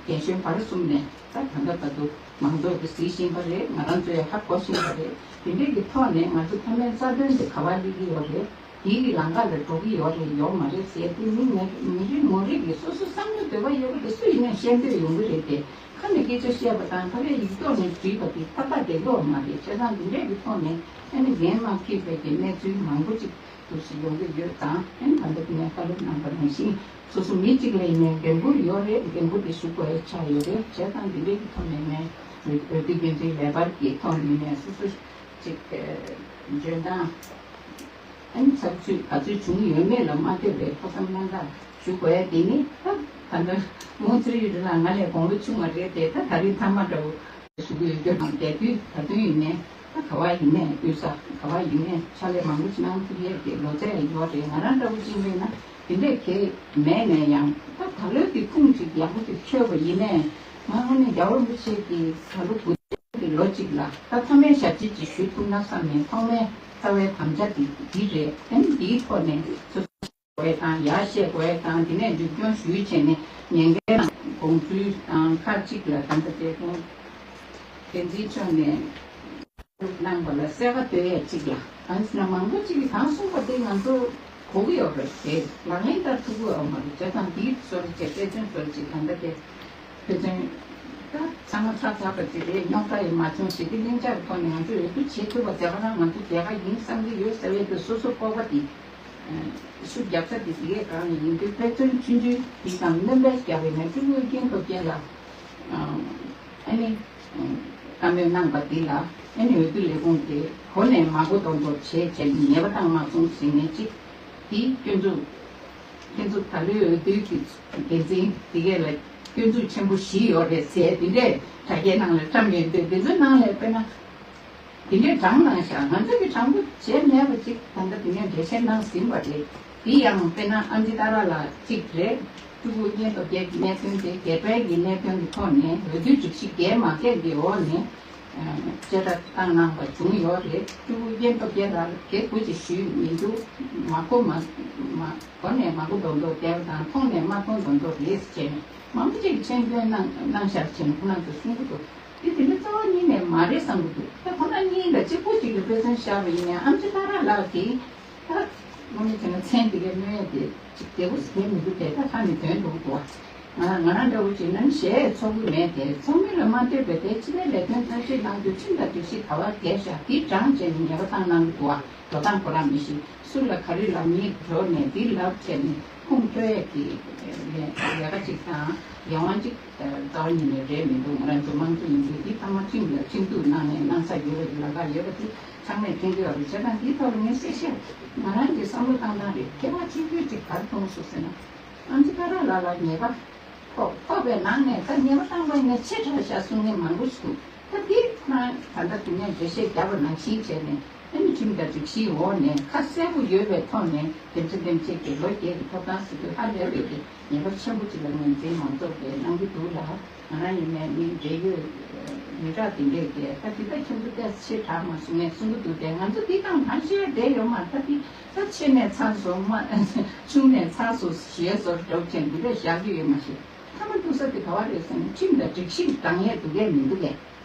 རྒན་གཞོན་བར་གསུམ་ནས་ད་ད་ལྟ་བར་དུ་མང་ཚོགས་ཀྱིས་གཟིགས་བཞིན་པ་རེད། ང་རང་ཚོས་ཧ་གོ་བཞིན་པ་རེད། དེ་འདྲས་ཀྱི་ཐོག་ནས་ང་ཚོ་མཐའ་མའི་རྩ་དོན་དེ་ག་པར་སླེབས་ཀྱི་ཡོད་རེད། དེའི་ལམ་ཁ་ལ་འགྲོ་གི་ཡོད་རེད་ཡོད་མ་རེད་ཟེར་དེ་མི་ངོ་མི་རེ་ངོ་རེ་གིས་སོ་སོ་བསམ་བློ་འདོད་པ་ཡོད་པ་དེ་སུ་ཡིན་ནའི་བཤད་འདོད་ཡོང་གི་རེད་དེ། ཁ་ནས་སྐད་ཆ་བཤད་པ་དང་ཕ་གིའི་ཡིག་ཐོག་ནས་བྲིས་པ་དེ་ཏག་ཏག་བསྡད་ཀྱི་ཡོད་མ་རེད། བྱས་ཙང་འདི་འདྲས་ཀྱི་ཐོག་ནས་ཨ་ནི་འགན་མ་འཁྱེར་བའི་གི་གནས་ཚུལ་མང་པོ་ཅིག་འདུག་སེ་ཡོང་གི་ཡོད་ཙང་། ཨ་ནི་ད་ལྟ་དེ་ནས་བཀའ་སློབ་གནང་པ་ནང་བཞིན་སོ་སོ་མི་གཅིག་ལ་ཡིན་ནའི་འགན་འཁུར་ཡོད་རེད། འགན་འཁུར་དེ་ཞུ་དགོས་ཡ་ཆགས་ཡོད་རེད། བྱས་ཙང་འདི་འདྲས་ཀྱི་ཐོག་ནས་ནས་འོས་འོས་བསྡུ་འགན་འཛིན་ལས་འཕར་གྱི་ཐོག་ནས་ནས་སོ་སོ་ཅིག་འཇོན་ཐང་། ཨ་ནི་ཚགས་ཚུད་ག་ཚོད་བྱུང་ཡོད་མེད་ལ་མ་ལྟོས་པའི་ཐོག་བསམ་རྣམ་དག་ཞུ་དགོས་ཡ་དེ་ནི། ད་ད་ལྟ་མུ་ཚེ་རིང་ལགས་ང་ལས་དགུང་ལོ་ཆུང་བ་རེད་དེ། ད་ད་རེས་མཐའ་མ་འདྲ་བོ་ཞུ་གི་ཡོད་རྒྱུ་དང་། བསྡད་དུས་ད་དུང་ཡིན་ནའི་ད་ག་པར་ཡིན་ནའི་དབུས་ས་ག་པར་ཡིན་ནའི་ཕྱག་ལས་མང་པོ་ཞིག་གནང་ཐུབ་ཡས་ཀྱི་ལོ་ཚད་ཡོད་རེད། ང་རང་འདྲ་བོ་ཅིག་མིན་ན་དེ་འདྲས་གང་མེད་ནའི་ཡང་། ད་ད་ལོའི་དེ་ཁུངས་ཅིག་ཡག་པོ་ཅིག་འཁྱོལ་བ་ཡིན་ནའི། ང་དངོས་གནས་རྒྱལ་བ་རིན་པོ་ཆེ་གི་ད་ལོ་དགུ་གི་ལོ་གཅིག་ལ་ད་ཐོག་མའི་ཞབས་ཕྱི་ཅིག་ཞུ་ཐུབ་ན་བསམ་ནས། ཐོག་མའི་རྩ་བའི་དམ་བཅའ་དེ་འདི་རེད། ཨ་ནི་འདིའི་ཐོག་ནས་སོ་སོ་དགོས་དང་ཡར་བཤད་དགོས་དང་། དེ་ནས་མཇུག་སྐྱོང་ཞུས་བྱས་ནས་ཉེན་ཁའི་དགོངས་ཚུལ་དང་ཁག་ཅིག་ལ་ད་ལྟ་དེ་དགོངས་འགན་འཛིན་མཆོག་ནས་གནང་བ་ལ་གསལ་ཁ་གཏོད་ཡས་ཅིག་ལ། གང་ཟེར་ན་མང་པོ་ཅིག་གིས་གང་གསུངས་པ་དེ་ང་ཚོ་གོ་གི་ཡོད་རེད་དེ། ལག་ལེན་བསྟར་ཐུབ་ཀྱི་ཡོད་མ་རེད། བྱས་ཙང་འདིའི་བཟོ་འདྲ་བྱས། དཔེ་མཚོན་བཟོ་འདྲ་བྱས། ད་ལྟ་དེ་དཔེ་མཚོན་ད་ཚང་མ་ཚར་ཚར་བ་ཅིག་རེད། རྙོག་དྲ་ཡང་མ་བྱུང་། ཞི་བདེ་ལྷིང་འཇགས་ཀྱི་ཐོག་ནས་ང་ཚོས་འོས་བསྡུ་བྱེད་ཐུབ་པ་དེ་ག་རང་ང་ཚོ་རྒྱལ་ཁ་ཡིན་བསམ་གྱི་ཡོད་ཟེར་བའི་དེ་སོ་སོ་སྤོབས་པ་དེ་ཤུགས་རྒྱབ་ས་དེ་དེ་གའི་སྒང་ནས་ཡིན་དུས། དཔེ་མཚོན་ཆུང་ཆུང་འདི་ཙམ་སྣོན་པ་བརྒྱབ་པ་ཡིན་ན། སྤྲུལ་སྐུ་རྒྱན་ཐོབ་རྒྱལ་ལགས་ཨ་ནི་བཀའ་མོལ་གནང་པ་འདི་ལ་ཨ་ནི་འོས་བསྡུ་ལས་ཁུངས་དེ་གོ་ནས་མ་གོ་མདོག་མདོག་བྱས་བྱས་ནས་ཉེས་པ་བཏང་མ་སོང་ཟེར་ནས་ཅིག་དེའི་སྐྱོན་འཛུགས། ཁྱེད་ཚོ་ད་ལོའི་འོས་བསྡུའི་གི་འགན་འཛིན་དེ་གས་ལ་སྐྱོན་འཛུགས་ཆེན་པོ་བཞི་ཡོད་རེད་ཟེར། དེ་འདྲས་དྲ་རྒྱའི་ནང་ལ་བཀྲམ་ཡོད་འདུག་དེ་ཚོའི་ནང་ལ་དཔེར་ན་དེ་འདྲས་དྲངས་གནང་ཤག་ང་ཚོ་གི་དྲང་པོ་བྱས་མེད་པ་ཅིག་ད་ལྟ་དེ་ནས་འགྲེལ་བཤད་གནང་ཟིན་པ་རེད། དེ་ཡང་དཔེར་ན་ཨམ་ཆི་ཏཱ་ར་ལགས་གཅིག་རེད། སྤྲུལ་སྐུ་རྒྱན་ཐོབ་རྒྱལ་གྱི་གནད་དོན་དེ། སྒེར་པའི་གི་གནད་དོན་གྱི་ཐོག་ནས་འོས་བསྡུའི་སྒྲིག་གཞི་འགལ་མ་འགལ་གྱི་འོག་ནས་ཨ་བཅད་ཁྲ་བཏང་གནང་བ་བྱུང་ཡོད་རེད། སྤྲུལ་སྐུ་རྒྱན་ཐོབ་རྒྱལ་ལགས་དེ་གུ་ཅིག་ཞུས་མི་འདུག་མ་གོ་མ་མ་གོ་ནས་མ་གོ་མདོག་མདོག་བསྡད་པ་དང་། མཐོང་ནས་མ་མཐོང་མདོག་མདོག་རེད་ཟེར་བྱས་ནས་མང་པོ་ཅིག་གིས་མཆན་འདོན་གནང་གནང་ཤག་བྱས་ནས་ཁོང་རྣམ་ཚོས་གསུང་གི་འདུག་དེ་དེ་འདྲ་རྩ་བ་ཉིད་ནས་མ་རེད་བསམ་གི་འདུག་ད་ཁོ་རང་གཉིས་ལ་གཅིག་པུ་གཅིག་ལ་དཔེ་མཚོན་བཞག་པ་ཡིན་ན། ཨམ་ཆི་ཏཱ་ར་ལགས་ཀྱིས་ད་དངོས་གནས་བྱས་ན་མཚན་དེ་གའི་སྨོས་ཡས་དེ་གཅིག་བདེ་པོ་ཟེར་མི་འདུག་དེ་ད་ཁ་ནས་འདོན་འགྲོ་གི་འདུག་བ། ང་ང་རང་འདྲ་བོ་ཅིག་ནང་གཞས་ཚོགས་ཀྱི་མེད་དེ། ཚོགས་མི་ལ་མ་ལྟོས་པའི་དེ་ཕྱི་པའི་ལས་དོན་ཐག་གཅོད་གནང་རྒྱུ་ཁྲིམས་དང་སྒྲིག་གཞི་ག་བར་འགལ་བཞག་འདི་བགྲང་བྱས་ནས་ཉེས་པ་བཏང་གནང་གི་འདུག་བ། འགྲོ་སྟངས་ཁོ་རང་མི་ཤེས། སུ་ལ་ག་རེ་ལབ་མིན་འགྲོ་ནས་འདི་ལབ་བྱས་ནས་ཁུངས་འཁྱོལ་ཡས་ཀྱི་ལས་ཀ་ཅིག་དང་ཡང་དབང་ཅིག་རྩ་བ་ཉིད་ནས་རེད་མི་འདུག་ང་རང་ཚོ་དམངས་གཙོ་ཡིན་དུས་འདི་ཚང་མ་ཁྲིམས་ལ་ཁྲིམས་གཏུག་གནང་ནས་གནང་ས་ཡོད་པ་ལ་ཁ་ཡོད་པ་དེ་ཚང་མས་མཁྱེན་གྱི་ཡོད་རེད། བྱས་ཙང་འདིའི་ཐོག་ལ་ངས་གསལ་བཤད་ང་རང་གི་བསམ་བློ་བཏང་སྟངས་རེད། ཁྱད་པར་ཆེ་ཤོས་ཅིག་ག་རེ་མཐོང་སོང་ཟེར་ན། ཨམ་ཆི་ཀ་ར་ལགས་ལ་ཉེས་པ་ཕོག་ཕོག་པའི་ནང་ནས་ད་ཉེས་པ་བཏང་པ་ནས་ཆེ་དྲགས་བཞག་གསུང་མཁན་མང་པོ་ཞིག་འདུག་ད་འདི་ཁོ་རང་ད་ལྟ་དེ་ནས་འགྲེལ་བཤད་བརྒྱབ་པ་ནང་བཞིན་བྱས་ནས་ཨ་ནི་ཁྲིམས་དང་སྒྲིག་གཞིའི་འོག་ནས་ཁ་གསལ་པོ་ཡོད་པའི་ཐོག་ནས་འདེམས་ས་འདེམས་བྱེད་ཀྱི་ལོ་བརྒྱད་ཀྱི་ཐོབ་ཐང་ཟེར་དུས་ཧ་ལས་པའི་གི་ཉེས་པ་ཆེན་པོ་ཅིག་ལ་ངོས་འཛིན་མང་ཚོགས་ཀྱིས་གནང་གི་འདུག་ལ། ང་རང་ཡིན་ནའི་མི་འབྲེལ་ཡོད་མི་དྲག་དེ་འདྲས་ཀྱིས་ད་དེ་ད་ཁྱོད་ཚོ་ཏོག་ཙམ་ཆེ་དྲགས་མ་སོང་ངས་གསུང་གི་འདུག་དེ་ང་ཚོ་འདི་དང་གང་བཤད་བསྡད་ཡོད་མ་རེད། ད་འདི་ད་ཆེ་ནས་ཚར་སོང་མ་ཆུང་ནས་ཚར་སོང་ཞེས་སོར་འགྲོ་ཅན་འདི་འདྲས་བཞག་གི་ཡོད་མ་ཤེས། མཐའ་མ་ཐུག་ས་དེ་ག་བ་རེད་ཟེར་ན་ཁྲིམས་དང་སྒྲིག་གཞི་དྲང་ཡས་འདུག་གས་མི་འདུག་གས།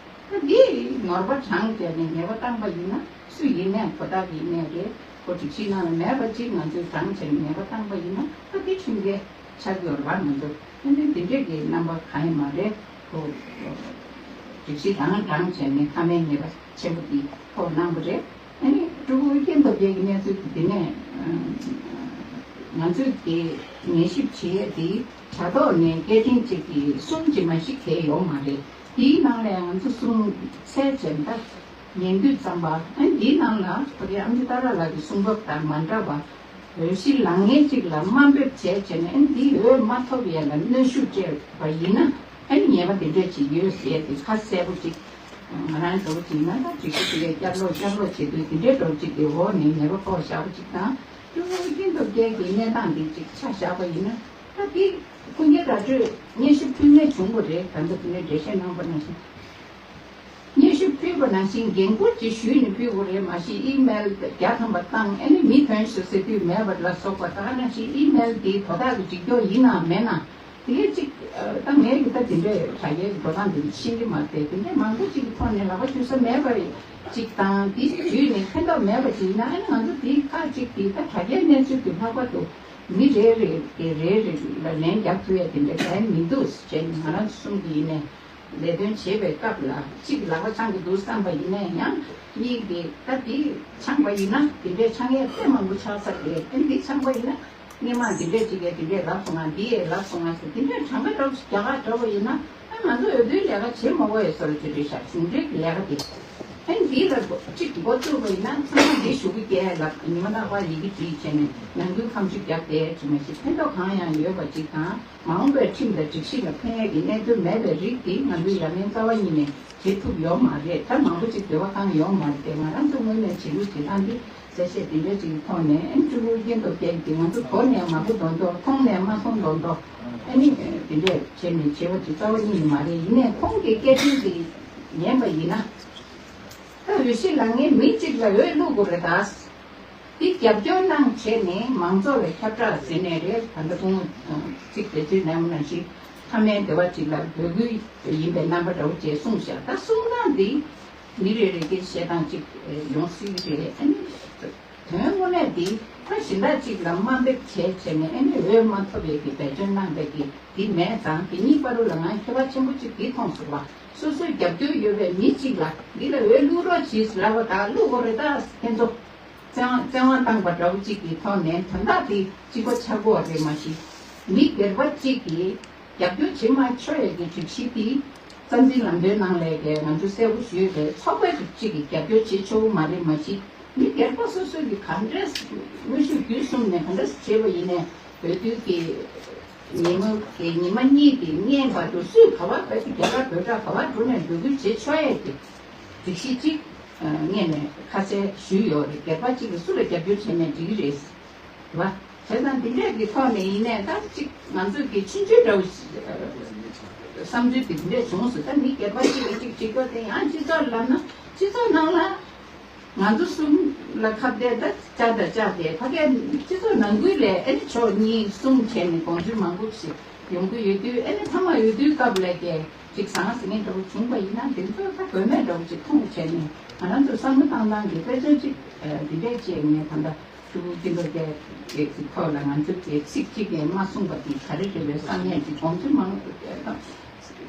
ད་འདི་ནོར་བ་དྲངས་བྱས་ནས་ཉེས་པ་བཏང་པ་ཡིན་ན་སུ་ཡིན་ནའི་ཁོ་ཐག་ཡིན་ནའི་རེད། ཁོ་སྒྲིག་གཞི་ནང་ལ་མེད་པ་ཅིག་ང་ཚོས་དྲངས་བྱས་ནས་ཉེས་པ་བཏང་པ་ཡིན་ན་ད་འདི་ཁྲིམས་འགལ་ཆགས་ཀྱི་ཡོད་རེད་བ། ང་ཚོ་ཨ་ནི་འདི་འདྲས་ཀྱི་རྣམ་པ་གང་ཡང་མ་རེད། ཁོ་སྒྲིག་གཞི་རང་དྲངས་བྱས་ནས་མཐའ་མའི་ཉེས་པ་ཆེན་པོ་འདི་ཕོག་གནང་བ་རེད། ཨ་ནི་ཀྲུའུ་ཨུ་རྒྱན་སྟོབས་རྒྱལ་གྱི་གནས་ཚུལ་འདི་ནས་ང་ཚོས་དེ་ཉན་ཞིབ་བྱེད་ཡས་འདི་དྲ་ཐོག་ནས་སྐད་འཕྲིན་གཅིག་གིས་གསུང་ཇི་མ་ཞིག་གས་ཡོད་མ་རེད། དེའི་ནང་ལ་ང་ཚོ་གསུང་ཚད་བྱས་ད་ཉན་དུས་ཙམ་པ་ཨ་ནི་འདིའི་ནང་ལ་ཁོ་རེ་ཨམ་ཅི་ཏཱ་ར་ལགས་ཀྱི་གསུང་བབ་དང་མ་འདྲ་བ། འོས་གཞི་ལངས་མཁན་གཅིག་ལ་དམའ་འབེབས་བྱས་བྱས་ནས་ཨ་ནི་འདིའི་འོས་མ་ཐོབ་ཡས་ལ་གནོན་ཤུགས་སྤྲད་པ་ཡིན་ན་ཨ་ནི་ཉེས་པ་འདི་འདྲས་ཅིག་ཡོད་ཟེར་ཏེ་ཁ་གསལ་པོ་ཅིག་ང་རང་འདྲ་བོ་ཅིག་ཡིན་ན་ད་སྒྲིག་གཞི་དེ་གས་བསྐྱར་ཀློག་བསྐྱར་ཀློག་བྱེད་དུས་འདི་འདྲའི་འདྲ་བོ་ཅིག་གི་འོག་ནས་ཉེས་པ་ཕོག་བཞག་པ་ཅིག་དང་། ཀྲུའུ་ཨུ་རྒྱན་སྟོབས་རྒྱལ་གྱི་གནས་སྟངས་འདི་ཅིག་ཆ་བཞག་པ་ཡིན་ན་ད་འདི་ཁུངས་སྐྱེལ་ར་སྤྲོད་སྙན་ཞུ་ཕུལ་མཁན་བྱུང་བ་རེད། ད་ལྟ་དེ་ནས་འགྲེལ་བཤད་གནང་པ་ནང་བཞིན། སྙན་ཞུ་ཕུལ་བ་ནང་བཞིན་འགན་འཁུར་ཅིག་ཞུས་ནས་ཕུལ་དགོས་རེད། མ་གཞི་ཨི་མེལ་བརྒྱ་ཐམ་པ་བཏང་ཨ་ནི་མི་ཐོན་ཤོག་ཟེར་དུས་མེད་པ་ལ་སོགས་པ་ད་ག་ནང་བཞིན་ཨི་མེལ་འདི་དོ་བདག་གི་འགྲིག་སྐྱོར་ཡིན་ནམ་མེད་ན་དེ་གས་ཅིག་ད་ངས་ཀྱི་ད་དེ་འདྲའི་དྲ་རྒྱའི་འགྲོ་སྟངས་འདི་ཤེས་ཀྱི་མ་རེད། དེ་འདྲའི་མང་པོ་ཅིག་གི་ཐོག་ནས་ལག་པ་འཇུ་ས་མེད་པ་ཅིག་དང་དེ་བརྒྱུད་ནས་ཕན་ཐོགས་མེད་པ་ཅིག་ཡིན་ན་ཨ་ནི་ང་ཚོ་དེའི་ཁག་ཅིག་གིས་ད་དྲ་རྒྱའི་གནས་ཚུལ་གྱི་ལྷག་པར་དུ་མི་རེ་རེ་གི་རེ་རེ་ལ་ལན་རྒྱག་ཐུབ་ཡ་དེ་འདྲ་གང་ཡང་མི་འདུག་ཅེས་ང་རང་ཚོ་གསུམ་གྱིས་ཡིན་ནས། ལས་དོན་བྱེད་པའི་སྐབས་ལ་གཅིག་ལག་པ་འཆང་གི་འདུག་བསམ་པ་ཡིན་ན་ཡང་གཉིས་ཀྱིས་ད་འདི་འཆང་པ་ཡིན་ན་འདི་འདྲའི་འཆང་ཡས་དཔེ་མང་པོ་ཆགས་ས་རེད། ཨ་འདི་འཆང་པ་ཡིན་ན་སྔོན་མ་འདི་འདྲས་ཅིག་གིས་འདི་འདྲས་ལབ་སོང་ང་འདི་ཡས་ལབ་སོང་ང་ཟེར་འདི་འདྲས་གྲངས་ཀ་འདྲ་བོ་ཞིག་རྒྱག་ག་འགྲོ་བ་ཡིན་ན་ཨ་ང་ཚོ་འོས་བསྡུའི་ལས་ཀ་བྱེད་མ་དགོས་ཡས་བཟོ་འདྲ་ཅིག་རེད་ཤག་གཞུང་འབྲེལ་གྱི་ལས་ཀ་དེ། ཨ་འདི་ལ་གཅིག་འགོ་བཙུགས་པ་ཡིན་ན་ཚང་མ་འདི་ཞུ་གི་སྐྱེལ་ལབ་ཉི་མ་རྟག་པར་ཡི་གེ་བྲིས་བྱས་ནས་ནང་ཁུལ་ཁ་མཆུ་རྒྱབ་བསྡད་ཅིག་མ་ཞིག་ཕན་ཐོགས་གང་ཡང་ཡོད་པ་ཅིག་དང་། མ་འོངས་པའི་ཁྲིམས་དང་སྒྲིག་གཞི་ལ་ཕན་ཡས་ཀྱི་གནད་དོན་མེད་པའི་རིགས་འདི་ང་ཚོས་ཡ་ངན་རྩ་བ་ཉིད་ནས་བྱེད་ཐུབ་ཡོད་མ་རེད། ད་མང་པོ་ཅིག་འདོད་པ་བསྐང་ཡོད་མ་རེད་དེ་ང་རང་ཚོ་ངོས་ནས་བྱེད་ལུགས་བྱེད་སྟངས་འདི་གསལ་བཤད་འདི་འདྲ་ཅིག་གི་ཐོག་ནས་ཨ་ནི་ཀྲུའུ་རྒྱན་སྟོབས་རྒྱལ་གྱིས་ང་ཚོ་མགོ་ནས་མ་གོ་མདོག་མདོག་མཐོང་ནས་མ་མཐོང་མདོག་མདོག་ཨ་ནི་འདི་འདྲས་བྱས་ནས་བྱེད་པ་ཅིག་རྩ་བ་ཉིད་ནས་མ་རེད། ཡིན་ནའི་ཁོང་གི་སྐད་འཕྲིན་འདི་ཉན་པ་ཡིན་ན་ད་འོས་གཞི་ལངས་མཁན་མི་གཅིག་ལ་འོས་བླུག་དགོས་རེད་ད། འདི་རྒྱབ་སྐྱོར་གནང་བྱས་ནས་མང་ཚོགས་ལ་ཁྱབ་བསྒྲགས་ཟེར་ནས་རེད། ད་ལྟ་ཁོང་ཚིག་དེ་ཚོའི་ནང་ནང་བཞིན་མཐའ་མའི་སྡེ་བ་གཅིག་ལ་འབོད་སྐུལ་ཡིན་པའི་རྣམ་པ་འདྲ་བོ་བཅས་གསུངས་ཤག་ད་གསུང་སྟངས་འདི་མི་རེ་རེ་གིས་བཤད་སྟངས་གཅིག་ཡོང་སྲིད་ཀྱི་རེད། ཨ་ནི་དོན་དངོས་གནས་འདི་ད་གཞན་དག་གཅིག་ལ་དམའ་འབེབས་བྱས་བྱས་ནས་ཨ་ནི་འོས་མ་ཐོབ་པའི་གི་འབད་བརྩོན་གནང་བའི་གི་འདི་མེད་ཙང་དེ་གཉིས་བར་དུ་ལ་ང་ཁྱད་པར་ཆེན་པོ་གཅིག་འདི་མཐོང་སོང་བ། སོ་སོའི་རྒྱབ་སྐྱོར་ཡོད་པའི་མི་གཅིག་ལ་འདི་ལ་འོས་བླུག་རོགས་གྱིས་ལབ་པ་དང་བླུག་དགོས་རེད་ད་ཁྱེད་ཚོ། བཙན་བཙན་དབང་བཏང་པ་འདྲ་བོ་གཅིག་གི་ཐོག་ནས་དོན་དག་དེ་གཅིག་པ་ཆགས་ཀྱི་ཡོད་རེད་མ་གཞི། མི་སྒེར་པ་གཅིག་གིས་རྒྱབ་སྐྱོར་བྱེད་མ་ཆོག་ཡས་ཀྱི་སྒྲིག་གཞི་དེ་རྩ་འཛིན་ལམ་སྟོན་ནང་ལས་ཀྱི་ང་ཚོ་གསལ་པོ་ཞུས་རེད། ཚོགས་པ་གཅིག་གིས་རྒྱབ་སྐྱོར་བྱེད་ཆོག་གི་མ་རེད་མ་གཞི། མི་སྒེར་པ་སོ་སོ་གིས་ག་འདྲས་དངོས་ཤུགས་བརྒྱུད་གསུམ་ནས་ག་འདྲས་བྱེད་པ་ཡིན་ནའི་འོས་བསྡུ་གི་ཉིན་མོ་གི་ཉི་མ་གཉིས་ཀྱི་སྔོན་བར་དུ་སུས་ག་བ་བས་རྒྱ་གར་བོད་ཁྲ་ག་བ་འགྲོ་ནས་འབོད་སྐུལ་བྱེད་ཆོག་ཡས་ཀྱི་སྒྲིག་གཞི་གཅིག་སྔོན་ནས་ཁ་གསལ་ཞུས་ཡོད་རེད། སྒེར་པ་གཅིག་གིས་སུ་ལ་རྒྱབ་སྐྱོར་བྱས་ནས་འགྲིག་གི་རེད། རེད་བ། བྱས་ཙང་འདི་འདྲས་ཀྱི་ཐོག་ནས་ཡིན་ནའི་ད་གཅིག་ང་ཚོས་ཀྱི་ཆུང་ཆུང་འདྲ་བོ་བསམ་ཚུལ་དེ་འདི་འདྲས་བྱུང་སོང་། ད་མི་སྒེར་པ་གཅིག་གིས་གཅིག་བྱེད་སྐྱོར་དེ་ཡང་སྤྱི་ཚོགས་ལབ་ན་སྤྱི་ཚོགས་ནང་ལ། ང་ཚོ་གསུམ་ལ་ཁ་གཏད་ད་བཅའ་ད་བཅའ་སྟེ་ཕ་གིའི་སྤྱི་ཚོགས་ནང་ཁུལ་ལས་ཨ་ནི་ཕྱོགས་གཉིས་གསུམ་བྱས་ནས་དགོངས་ཚུལ་མང་པོ་ཞིག་ཡོང་གི་ཡོད་དུས་ཨ་ནི་ཐ་མ་འོས་བསྡུའི་སྐབས་ལ་ཀྱི་ཅིག་ཟང་ཟིང་ངེ་འདྲ་བོ་བྱུང་པ་ཡིན་ན་དེ་ཚོ་ད་དགོས་མེད་འདྲ་བོ་ཅིག་མཐོང་བྱས་ནས་ང་རང་ཚོ་བསམ་བློ་བཏང་སྟངས་ཀྱི་དཔེ་མཚོན་ཅིག་འདི་འདྲས་བྱས་ངས་ད་ལྟ་ ཕྲུ་གུ་སྐྱེ་འགྲོ་བརྒྱད་ཀྱི་ཐོག་ལ་ང་ཚོ་གི་ཚིག་གཅིག་ཀྱང་མ་གསུངས་པ་དེ་ག་རེ་རེད་པས་བསམ་ཡས་ཀྱི་དགོངས་ཚུལ་མང་པོ་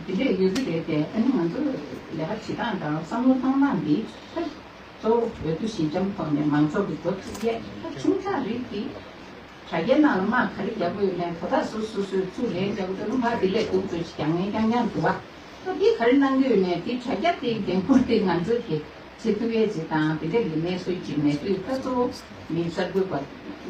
དེ་འདྲས་ཡོད་ཀྱི་རེད་དེ། ཨ་ནི་ང་ཚོ་ལས་ཀ་བྱེད་སྟངས་དང་བསམ་བློ་གཏོང་སྟངས་འདི་ད་གཙོ་བོ་འོས་བསྡུ་ཞི་འཇམ་ཐོག་ནས་མང་ཚོགས་ཀྱི་འགོ་ཚུགས་ཡས་ད་ཆུང་ཕྲ་རིགས་ཀྱི་དྲ་རྒྱའི་ནང་ལ་དམག་ག་རེ་རྒྱག་དགོས་ཡོད་ནའི་དོ་བདག་སོ་སོ་སོས་ཚུར་ལན་རྒྱག་དགོས་འདུག་ཕར་དེ་ལས་སྡུག་ཚོད་ཞིག་རྒྱག་མཁན་རྐྱང་རྐྱང་འདུག་བ། ད་འདི་ག་རེ་གནང་གི་ཡོད་ནའི་འདི་དྲ་རྒྱ་དེའི་འགན་འཁུར་དེ་ང་ཚོ་གི་བྱེད་ཐུབ་ཡས་ཅིག་དང་དེ་འདྲ་གི་གནས་ཚུལ་ཅིག་མེད་དུས་ད་གཙོ་བོ་མི་གསར་འགོད་པ་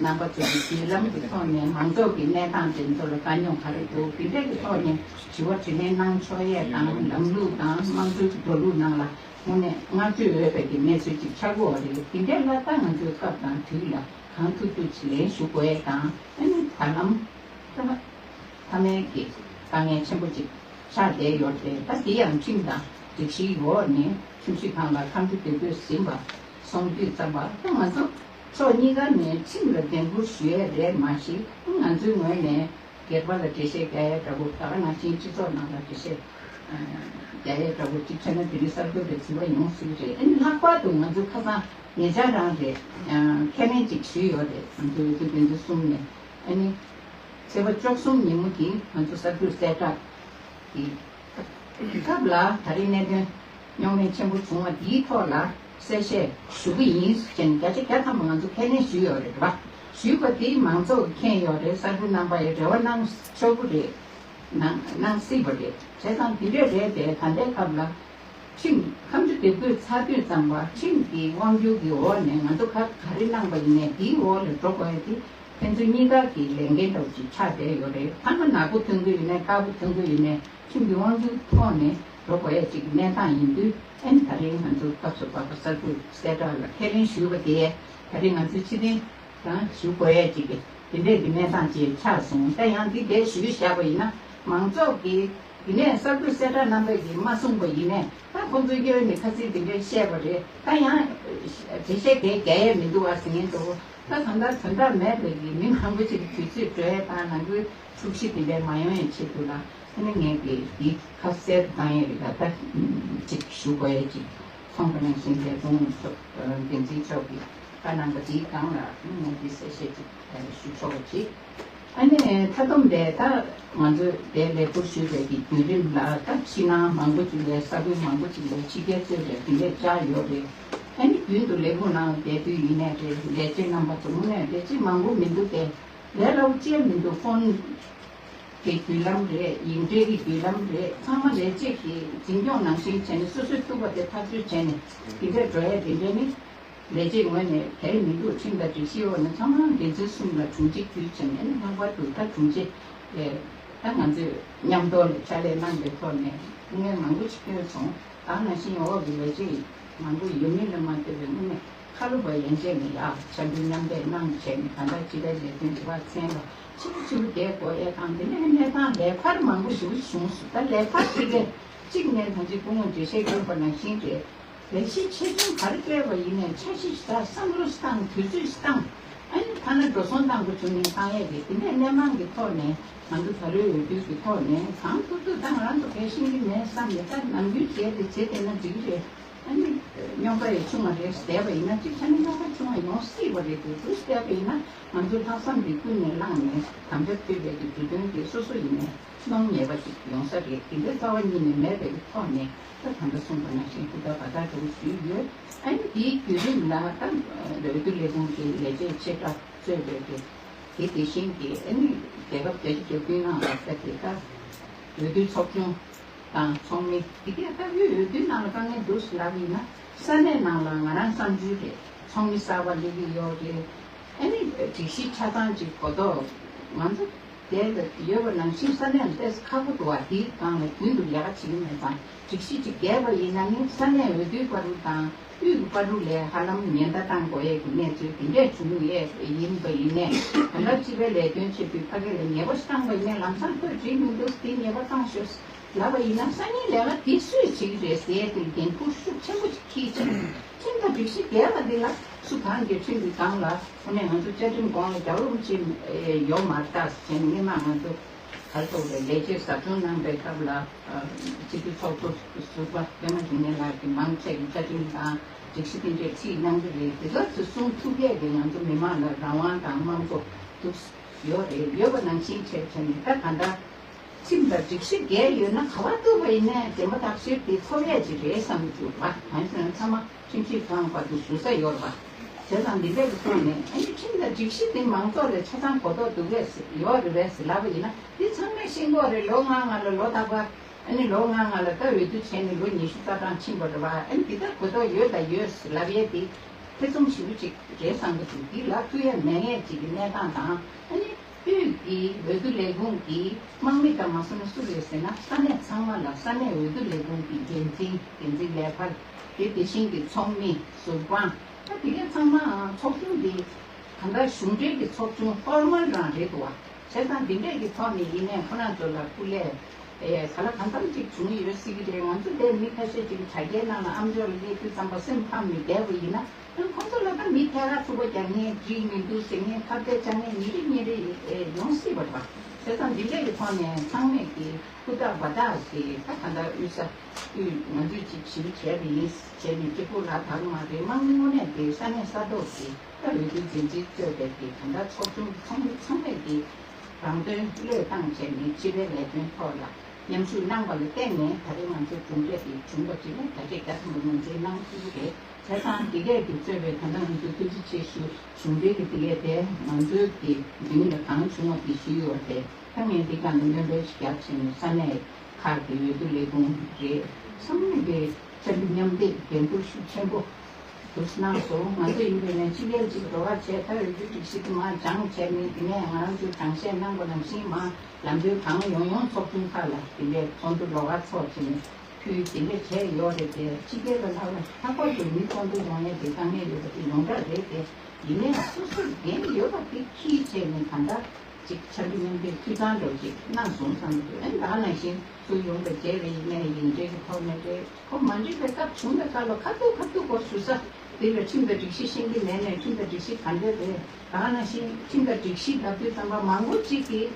རྣམ་པ་ཚོ་གི་བརྒྱུད་ལམ་གྱི་ཐོག་ནས་མང་ཚོགས་ཀྱི་གནས་སྟངས་དེ་ཚོ་ལ་དཀའ་རྙོག་ག་རེ་འདུག་དེ་འདྲ་གི་ཐོག་ནས་དྲི་བ་དྲིས་ལན་གནང་ཆོག་ཡས་དང་ལམ་ལུགས་དང་དམངས་གཙོའི་འགྲོ་ལུགས་ནང་ལ་དངོས་གནས་བསྔགས་བརྗོད་འོས་པའི་གི་གནས་ཚུལ་ཅིག་ཆགས་ཀྱི་ཡོད་རེད། དེ་འདྲ་ལ་ད་ང་ཚོའི་སྐབས་དང་དུས་ལ་གང་ཐུབ་ཐུབ་ཅིག་ལན་ཞུ་དགོས་ཡས་དང་ཨ་ནི་ད་ལམ་ད། མཐའ་མའི་གི་དཀའ་ངལ་ཆེན་པོ་ཅིག་ཆགས་བསྡད་ཡོད་རེད། ད་དེ་ཡང་ཁྲིམས་དང་སྒྲིག་གཞིའི་འོག་ནས་ཁྲིམས་ཞིབ་ཁང་ལ་ཁ་མཆུ་འདེབས་འདོད་ཟིན་པ་སོང་དུས་ཙམ་པ་ད་ང་ཚོ་ཕྱོགས་གཉིས་ཀ་ནས་ཁྲིམས་ལ་འགན་འཁུར་ཞུ་ཡས་རེད། མ་གཞི་ང་ཚོའི་ངོས་ནས་སྒེར་པ་ལ་འགྲེལ་བཤད་རྒྱག་ཡས་འདྲ་པོ་ད་ག་ནང་བཞིན་སྤྱི་ཚོགས་ནང་ལ་འགྲེལ་བཤད་རྒྱག་ཡས་འདྲ་པོ་གཅིག་བྱས་ན་དེ་རིང་གསར་འགོད་པའི་དྲི་བ་ཡོང་སྲིད་རེད། ཨ་ནི་ལྷག་པར་དུ་ང་ཚོ་ཁ་སང་ཉེ་ཆར་རང་རེད་ཁས་ལེན་ཅིག་ཞུས་ཡོད་རེད། ང་ཚོ་འོས་བསྡུ་འདི་ཚོ་གསུམ་ནས་ཨ་ནི། ཚེས་པ་བཅུ་གསུམ་ཉིན་མོ་དེ་ང་ཚོ་གསར་འགྱུར་གསལ་བསྒྲགས་ཀྱི་སྐབས་ལ་ད་རེས་གནད་དོན་རྙོག་གླེང་ཆེན་པོ་བྱུང་བ་དེའི་ཐོག་ལ་གསལ་བཤད་ཞུ་གི་ཡིན་ཟེར་ནས་བརྒྱ་ཆ་བརྒྱ་ཐམ་པ་ང་ཚོ་ཁས་ལེན་ཞུས་ཡོད་རེད་བ། ཞུས་པ་དེ་མང་ཚོགས་ཀྱིས་མཁྱེན་ཡོད་རེད། གསར་འགྱུར་རྣམ་པ་ཡིས་རེ་བ་གནང་ཆོག་གི་རེད། གནང་གནང་སྲིད་པ་རེད། བྱས་ཙང་དེ་འདྲས་རེད་དེ་ད་ལྟའི་སྐབས་ལ། ཁྲིམས་ཁ་མཆུ་འདེབས་འདོད་ཚར་དུས་ཙམ་པ་ཁྲིམས་ཀྱི་དབང་སྒྱུར་གྱི་འོག་ནས་ང་ཚོ་ཁ་ག་རེ་གནང་པ་ཡིན་ནའི་དེའི་འོག་ལ་འགྲོ་དགོས་ཡ་དེ་ཕན་ཚུན་གཉིས་ཀ་གི་ལས་འགན་འདྲ་བོ་ཅིག་ཆགས་བསྡད་ཡོད་རེད། ཐ་ན་ནག་པོ་ཐོན་གྱི་ཡོད་ནའི་དཀར་པོ་ཐོན་གྱི་ཡོད་ནའི་ཁྲིམས་ཀྱི་དབང་སྒྱུར་ཐོག་ནས་འགྲོ་དགོས་ཡ་ཅིག་གི་གནས་སྟངས་ཡིན་དུས་ཨ་ནི་ད་རེས་ང་ཚོ་སྐབས་སུ་བབས་པ་གསར་འགོད་གསལ་བསྒྲགས་ལ་ཁས་ལེན་ཞུས་པ་དེ་ད་རེས་ང་ཚོའི་ཕྱི་དྲན་དང་ཞུ་དགོས་ཡ་ཅིག་གི་དེ་འདྲས་ཀྱི་གནས་སྟངས་ཅིག་ཆགས་སོང་། ད་ཡང་འདི་འདྲས་ཞུས་བཞག་པ་ཡིན་ན་མང་ཚོགས་ཀྱི། དེ་ནས་གསར་འགོད་གསལ་བསྒྲགས་རྣམ་པས་ཀྱིས་མ་གསུངས་པ་ཡིན་ནའི་ད་ཁོང་ཚོའི་སྐྱེ་བོ་ནས་ཁ་སང་དེ་འདྲས་བཤད་པ་རེད། ད་ཡང་འགྲེལ་བཤད་དེ་རྒྱག་ཡས་མི་འདུག་བ་ཟེར་མཁན་འདུག་ད་ད་ལྟ་དོན་དག་མེད་པའི་གི་མི་མང་པོ་ཅིག་གི་དུས་ཚོད་འགྲོ་ཡས་དང་ནང་ཁུལ་འཁྲུག་གཞི་དེ་འདྲས་མ་ཡོང་ཡས་ཆེད་དུ་ལ་ཨ་ནི་ངས་ཀྱི་འདི་ཁ་གསལ་དུ་བཏང་ཡས་རེད། ད་ད་ཅིག་ཞུ་དགོས་ཡས་ཅིག་ཚོང་དཔོན་ནང་བཞིན་ལས་ཁུངས་ཚོ་འགན་འཛིན་མཆོག་གིས་བཀའ་གནང་པ་འདིའི་སྒང་ལ་ངས་འདི་གསལ་བཤད་ཅིག་ཞུ་ཆོག་པ་ཅིག་ཨ་ནི་མཐའ་སྡོམ་དེ་ད་ང་ཚོས་དེ་ལས་འཁུར་ཞུས་པའི་གི་བརྒྱུད་རིམ་ལ་ད་ཕྱི་ནང་མང་པོ་ཅིག་ལས་ས་ཁུལ་མང་པོ་ཅིག་ལས་ཕྱི་རྒྱལ་གཙོས་པའི་དེ་འདྲས་བཅར་ཡོད་རེད། ཨ་ནི་རྒྱུན་དུ་ལས་ཁུངས་ནང་བསྡད་དུས་ཡིན་ནའི་རེད། ལས་བྱེད་རྣམ་པ་ཚོ་དངོས་གནས་ལས་བྱེད་མང་པོ་མི་འདུག་སྟེ་ལས་སླ་པོ་ཅིག་མི་འདུག་ཕོན་གྱི་བརྒྱུད་ལམ་རེད། ཡིག་འབྲེལ་གྱི་བརྒྱུད་ལམ་རེད། ཚང་མ་ལས་བྱེད་ཀྱི་འཛིན་སྐྱོང་ནང་བཞིན་བྱས་ནས་སོ་སོས་ཐུབ་པ་དེ་ཐག་གཅོད་བྱས་ནས་དེ་འདྲས་འགྲོ་ཡས་དེ་འདྲས་ནི། ལས་བྱེད་ངོས་ནས་དེར་མི་འདུག་ཁྲིམས་དང་སྒྲིག་གཞིའི་འོག་ནས་ཚང་མ་འགན་འཛིན་གསུམ་ལ་དྲུང་ཆེ་བརྒྱུད་བྱས་ནས་ལྷག་པར་དུ་ད་དྲུང་ཆེ་ལས་ད་ང་ཚོས་མཉམ་དུ་ལས་ཕྱག་ལས་གནང་པའི་ཐོག་ནས་སྐུ་ངལ་མང་པོ་ཞིག་བསྐྱོན་སོང་། ད་ནང་བཞིན་འོག་གི་ལས་བྱེད་མང་པོ་ཡོད་མིན་ལ་མ་ལྟོས་པའི་དངོས་གནས་ཁ་ལོ་བ་ཡན་ཆད་ནས་ཡག་ཕྱག་འབུལ་མཉམ་འདེགས་གནང་བྱས་ནས་ད་ལྟ་སྤྱི་པའི་ལས་དོན་དེ་བར་མཚན་ལ་ཕྱི་ལོ་ཕྱི་ལོ་བསྡད་དགོས་ཡས་དང་དེ་ནས་གནས་སྟངས་ལས་འཕར་མང་པོ་ཞིག་བྱུང་སོང་། ད་ལས་འཕར་དེ་གས་གཅིག་ནས་ད་ཅི་སྐུ་ངོ་འགྲེལ་བཤད་བསྐྱོན་པ་ནང་བཞིན་རེད། ལས་གཞི་ཆེ་ཆུང་ག་རེ་སྤྲད་པ་ཡིན་ནའི་འཆར་གཞི་ཞིག་དང་བསམ་བློ་ཞིག་བཏང་། དུས་ཚོད་ཞིག་བཏང་། ཨ་ནི་ཐ་ན་འགྲོ་སོང་བཏང་དགོས་བྱུང་ནའི་བཏང་ཡས་རེད། དེ་ནས་སྣེ་མང་གི་ཐོག་ནས་ང་ཚོ་ད་ལོའི་འོས་བསྡུ་གི་ཐོག་ནས་གང་ཐུབ་ཐུབ་ད་ང་རང་ཚོ་གས་ཤེས་ཀྱི་མེད་བསམ་ནས་ད་ནམ་རྒྱུན་བྱས་ཏེ་བྱེད་བསྡད་ན་འགྲིག་གི་རེད། ཨ་ནི་རྙོག་དྲ་ཡང་ཆུང་བ་རེད་བསྡད་པ་ཡིན་ན་གཅིག་ཆ་ནས་རྙོག་དྲ་ཆུང་བ་ཡོང་སྲིད་པ་རེད་འདུག་འདུག་བསྡད་པ་ཡིན་ན་ང་ཚོ་ལྷག་བསམ་གྱིས་ཀུན་ནས་བསླངས་ནས་དམ་བཅའ་ཕུལ་བའི་གི་དུས་སྟོན་དེ་སོ་སོ་ཡིན་ནས་གནོང་ཉེས་པ་ཞིག་ཡོང་ས་རེད། དེ་འདྲའི་རྩ་བ་ཉིད་ནས་མེད་པའི་ཐོག་ནས་ད་ད་ལྟ་གསུངས་པ་ནང་བཞིན་ཧུར་ཐག་བར་ཐག་འགྲོ་ཞུས་ཡོད། ཨ་ནི་དེའི་བརྒྱུད་རིམ་ལ་ད་འོས་བསྡུ་ལས་ཁུངས་ཀྱི་ལས་བྱེད་ཆེ་ཕྲ་གཙོས་པའི་གི་དེ་དེ་བཞིན་གྱི་ཨ་ནི་རྒྱལ་ཁབ་བརྒྱ་ཆ་བརྒྱ་དགུའི་ནང་ལ་ད་དེ་ག་འོས་བསྡུ་ཚོགས་ཆུང་དང་ཚོགས་མི་དེ་གས་ད་དབུས་འོས་བསྡུའི་ནང་ལ་དཀའ་ངལ་འདུག་ལབ་ཡིན་ན་ས་གནས་ནང་ལ་ང་རང་བསམ་ཚུལ་རེད། ཚོགས་མི་གསར་པ་སླེབས་ཀྱི་ཡོད་རེད། ཨ་ནི་སྒྲིག་གཞི་ཆ་ཚང་ཅིག་གོ་རྟོགས་ང་ཚོ་དེ་ལ་ཡོད་པ་ནང་བཞིན་ས་གནས་ལ་ཏོག་ཙམ་ཁག་པོ་འདུག་བ། དེའི་སྒང་ལ་རྒྱུན་དུ་ལས་ཀ་བྱེད་ཀྱི་མེད་ཙང་སྒྲིག་གཞི་ཅིག་འགལ་བ་ཡིན་ན་ནི་ས་གནས་འོས་བསྡུའི་བར་དུ་དང་དབུས་ཀྱི་བར་དུ་ལ་ཧ་ལམ་ཉེན་བརྡ་བཏང་དགོས་ཡས་ཀྱི་གནས་ཚུལ་དེ་འདྲས་བྱུང་ཡས་ཡིན་པ་ཡིན་ནས་ད་ལྟ་སྤྱི་པའི་ལས་དོན་བྱེད་དུས་ཕ་གི་ལ་ཉེས་པ་ཞིག་བཏང་པ་ཡིན་ནས་ལམ་སང་ཁོས་བྲིས་མི་འདུག་དེ་ཉེས་པ་བཏང་ཤོག་ལབ་པ་ཡིན་ན་སང་ཉིན་ལས་ཀ་དེ་སུས་བྱེད་ཀྱི་རེད་ཟེར་ཏེ་འགན་ཁུར་ཤུགས་ཆེན་པོ་ཞིག་འཁྱེར་ཕྱིན། ཁྲིམས་དང་སྒྲིག་གཞི་འགལ་བ་འདི་ལ་སུ་གང་གིས་ཁྲིམས་ཀྱི་སྒང་ལ་ཁོ་ནས་ང་ཚོ་བཅའ་ཁྲིམས་གོང་ལ་རྒྱལ་བ་རིན་པོ་ཆེ་ཡོད་མ་རེད་ད་ཟེར་ནས་སྔོན་མ་ང་ཚོ་ག་རེ་ཐོག་ལས་ལས་བྱེད་ཟབ་སྦྱོང་གནང་པའི་སྐབས་ལ་སྤྱི་འཐུས་ཚོགས་གཙོ་ཟུར་པ་པད་མ་འབྱུང་གནས་ལགས་ཀྱིས་མང་ཆེ་གི་བཅའ་ཁྲིམས་དང་ སྒྲིག་གཞི་དེ་འདྲའི་ཁྲིད་གནང་གི་རེད། དེ་ག་ཚོད་གསུང་ཐུབ་མཁན་དེ་ང་ཚོ་མི་མང་ལ་རང་དབང་དང་དམངས་གཙོ་འདུག་ཡོད་རེད། ཡོད་པ་ནང་བཞིན་བྱས་བྱས་ནས་ད་ག་འདྲ་ཁྲིམས་དང་སྒྲིག་གཞི་འགལ་ཡོད་ན་ག་པར་གཏུགས་པ་ཡིན་ནའི་འདེམས་པ་ཐག་གཅོད་དེ་ཐོབ་ཡས་ཅིག་རེད་བསམ་གྱི་འདུག་བ། གང་ཡིན་ཟེར་ན་ཚང་མ་ཁྲིམས་ཞིབ་ཁང་བར་དུ་ཞུ་ས་ཡོད་རེད་བ། བྱས་ཙང་འདི་འདྲ་གི་ཐོག་ནས་ཨ་ནི་ཁྲིམས་དང་སྒྲིག་གཞི་དེ་མང་ཚོགས་ལ་ཆ་ཚང་གོ་རྟོགས་འདུག་གས་ཡོད་རེད་བས་ལབ་པ་ཡིན་ན་འདི་ཚང་མས་ཤེས་ཀྱི་ཡོད་རེད། ལོ་ལྔ་ལྔ་ལ་ལོ་རྟག་པར། ཨ་ནི་ལོ་ལྔ་ལྔ་ལ་ད་འོས་བསྡུ་བྱས་ནས་ལོ་ཉི་ཤུ་རྩ་གྲངས་ཕྱིན་པ་རེད་བ། ཨ་ནི་འདི་ལྟར་གོ་རྟོགས་ཡོད་དང་ཡོད་ལབ་ཡས་དེ་ཐེ་ཚོམ་ཞེ་པོ་ཅིག་རེད་བསམ་གྱི་འདུག་འདི་ལབ་ཐུབ་ཡས་མེད་ངེས་ཅིག་གི་གནས་སྟངས་དང་། ཨ་ནི་དབུས་ཀྱི་འོས་བསྡུ་ལས་ཁུངས་ཀྱི་དམག་མི་དང་མ་སོང་ན་སུ་རེད་ཟེར་ན་ས་གནས་ཚང་མ་ལ་ས་གནས་འོས་བསྡུ་ལས་ཁུངས་ཀྱི་འགན་འཛིན་འགན་འཛིན་ལས་ཁུངས་དེ་དེ་བཞིན་གྱི་ཚོགས་མི་ཟུར་དཔང་ད་དེ་གས་ཚང་མའང་ཚོགས་ཆུང་འདི་གང་ལྟར་གཞུང་འབྲེལ་གྱི་ཚོགས་ཆུང་ཧྥོར་མལ་རང་རེད་འདུག་བ། བྱས་ཙང་འདི་འདྲས་ཀྱི་ཐོག་ནས་ཡིན་ནའི་ཁོ་རང་ཚོ་ལ་སྐུ་ལས་ཨེ་ག་ལ་གང་འཚམ་ཅིག་བྱུང་ཡོད་སྲིད་ཀྱི་རེད། ང་ཚོ་འདིར་མི་ཁ་ཤས་ཅིག་དྲ་རྒྱའི་ནང་ལ་ཨམ་ཅོག་ལ་སླེབས་དུས་ཙམ་པ་སེམས་ཕམ་ནས་བསྡད་པ་ཡིན་ན་ཡང་ཁོ་ཚོ་ལ་ད་མི་ཐད་ཀར་ཐུག་པ་རྒྱག་མཁན་འགྲིག་མི་འདུག་ཟེར་མཁན་ཁ་གཏད་བཅག་མཁན་ཉིན་རེ་ཉིན་རེ་ཨེ་ཡོང་སྲིད་པ་རེད་པ། བྱས་ཙང་འདི་འདྲས་ཀྱི་ཐོག་ནས་ཚང་མས་ཀྱི་ཧུར་ཐག་འབད་ཐག་གིས་ད་གང་ལྟར་དབུས་ས་དབུས་ང་ཚོས་ཅིག་ཞིབ་བྱས་པ་ཡིན་བྱས་ནས་གཅིག་པུ་ལ་དག་མ་རེད། དམངས་མི་དངོས་གནས་དེ་ས་གནས་ས་ཐོག་གི་ད་འོས་བསྡུ་འཛིན་སྤྱི་གཙོས་པའི་དེ་གང་ལྟར་ཚོགས་ཆུང་ཚོགས་མི་ཚང་མས་དེ་རང་དོན་བློས་བཏང་བྱས་ནས་སྤྱི་པའི་ལས་དོན་ཐོག་ལ་མཉམ་ཞུགས་གནང་བ་ལ་བརྟེན་ནས་ད་རེས་ང་ཚོ་གྲུབ་འབྲས་དེ་བྱུང་བ་ཅིག་ནི་ད་རེས་བརྒྱ་ཐམ་པ་ངོས་འཛིན་གནང་ཐུབ་ཀྱི་རེད། བྱས་ཙང་དེ་གས་ཀྱིས་གཙོས་པའི་ད་ལྟ་ང་ཚོ་ཐུགས་རྗེ་ཆེ་ཞུ་གཞུང་འབྲེལ་གྱི་དེ་གས་དེ་ང་ཚོའི་གི་མདུན་ལ་གང་བྱུང་བ་དེ་ཞུས་ཡོད་རེད། ད་ངས་འདི་ག་ནས་སྣོན་འཕྲོ་ཞིག་རྒྱབ་བྱས་ནས་ས་གནས་ཁག་གི་འོས་བསྡུ་ལས་ཁུངས་རེད། ཚང་མས་དེ་ཆ་འདི་མཉམ་འདེགས་འགན་འཁུར་ཤུགས་ཆེན་པོ་འདུག་གནང་སོང་། ང་ཚོ་ཡིན་པའི་ནས་སྤྱི་སྒེར་གཅིག་འགྲོ་བ་བྱས་ད་འོས་བསྡུ་སྒྲིག་གཞི་དེ་མར་སྦྱངས་བྱས་ནས་དེ་ནས་ང་རང་ཚོས་སྦྱང་བཤད་གནང་པ་ནང་བཞིན་མར་ལམ་སྟོན་གང་ཡོང་ཡོང་ཚོགས་ཆུང་ཁག་ལ་དེ་འདྲའི་ཚོགས་འདུ་ལོགས་ཀ་ཚོགས་བྱས་ནས་ཕུལ་དེ་འདྲ་བྱས་ཡོད་རེད་དེ། སྤྱི་སྒེར་ལ་ལྷག་པ་ལྷག་པར་དུ་མི་ཚོགས་འདུ་ཡོང་ཡས་དེ་དཀའ་ངལ་ཡོད་པ་དེ་ཡོངས་གྲགས་རེད་དེ། ཡིན་ནའི་སོ་སོར་འགན་ཡོད་པ་དེ་ཁྱི་བྱས་ནས་གང་ལྟར་ཅིག་འཆམ་མཐུན་མཉམ་འབྲེལ་འཐུས་ཚང་འདྲ་བོ་ཅིག་གནང་སོང་བསམ་གྱི་འདུག་ཨ་ནི་ད་ག་ནང་བཞིན་སུ་ཡོང་པའི་རྗེས་ལ་ཡིན་ནའི་ཡིན་འབྲེལ་གྱི་ཐོག་ནས་རེད། ཁོ་མ་འགྲིག་པའི་སྐབས་བྱུང་བའི་སྐབས་ལ་ཁ་ཐུག་ཁ་ཐུག་གོ་ཞུ་ས་དེ་ལ་ཁྲིམས་དང་སྒྲིག་གཞི་ཤེས་ཀྱི་མེད་ནས་ཁྲིམས་དང་སྒྲིག་གཞི་ག་འདྲ་རེད། ད་ག་ནང་བཞིན་ཁྲིམས་དང་སྒྲིག་གཞི་ལབ་དུས་ཙམ་པ་མང་པོ་ཅིག་གིས་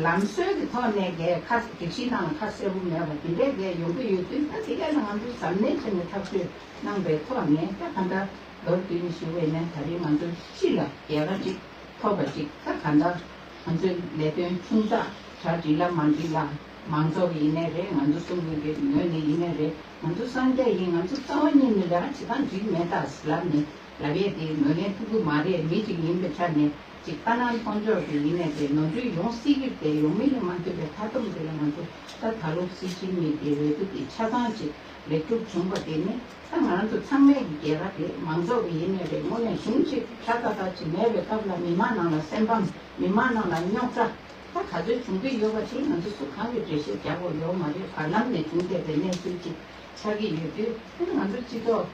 ལམ་སྲོལ་གྱི་ཐོག་ནས་གས་ཁ་སྒྲིག་གཞིའི་ནང་ལ་ཁ་གསལ་པོ་མེད་པ་དེ་འདྲའི་གས་ཡོང་གི་ཡོད་དུས་ད་དེ་གས་ལ་ང་ཚོས་གཟབ་ནན་བྱས་ནས་ཐག་གཅོད་གནང་པའི་ཐོག་ནས་ད་ག་འདྲ་མདོར་བསྡུས་ནས་ཞུ་བས་ནས་ད་རེས་ང་ཚོ་སྤྱི་ལ་རྒྱལ་ཁ་ཅིག་ཐོབ་པ་ཅིག་ད་ག་འདྲ་ང་ཚོའི་ལས་དོན་ཆུང་ཙག་གྲ་སྒྲིག་ལ་མ་འགྲིག་ལ་མང་ཚོགས་ཡིན་ནའི་རེད། ང་ཚོ་གསུམ་གྱི་ངོས་ནས་ཡིན་ནའི་རེད། ང་ཚོ་སངས་རྒྱས་ཡིན། ང་ཚོ་རྩ་བ་ཉིད་ནས་ལས་ཀ་བྱེད་སྟངས་འགྲིག་མེད་ད་ལབ་ནས་ལབ་ཡས་དེ་ངོས་ལེན་ཐུབ་ཀྱི་མ་རེད། མི་གཅིག་ཡིན་པའི་ཆ་ནས་ཅིག་ལྟ་ན་མཐོང་ཕྱོགས་ཀྱི་ཡིན་ནའི་རེད། ནོར་འཁྲུལ་ཡོང་སྲིད་ཀྱི་རེད། ཡོང་མིན་ལ་མ་ལྟོས་པའི་མཐའ་སྡོམ་དེ་ལ་ང་ཚོ་ད་ད་ལོ་སྲིད་སྤྱི་གཉིས་ཀྱི་འོས་བསྡུ་དེ་ཆ་ཚང་ཅིག་ལེགས་གྲུབ་བྱུང་བ་དེ་ནི་ད་ང་རང་ཚོ་ཚང་མས་ཀྱི་རྒྱལ་ཁ་དེ་མང་ཚོགས་ཀྱི་ཡིན་ནའི་རེད། དངོས་གནས་གཞུང་གཅིག་ཤ་སྟག་ཤ་སྟག་ཅིག་མེད་པའི་སྐབས་ལ་མི་མང་ནང་ལ་སེམས་ཕམ། མི་མང་ནང་ལ་རྙོག་དྲ་ད་ག་ཚོད་བྱུང་གི་ཡོད་པ་དེ་ང་ཚོ་སུ་གང་གིས་འགྲེལ་བཤད་རྒྱག་དགོས་ཡོད་མ་རེད། བར་ལམ་ནས་བྱུང་བསྡད་པའི་གནས་ཚུལ་ཅིག་ཆགས་ཀྱི་ཡོད་དུས་ཨ་ནི་ང་ཚོ་སྤྱི་ཚོགས་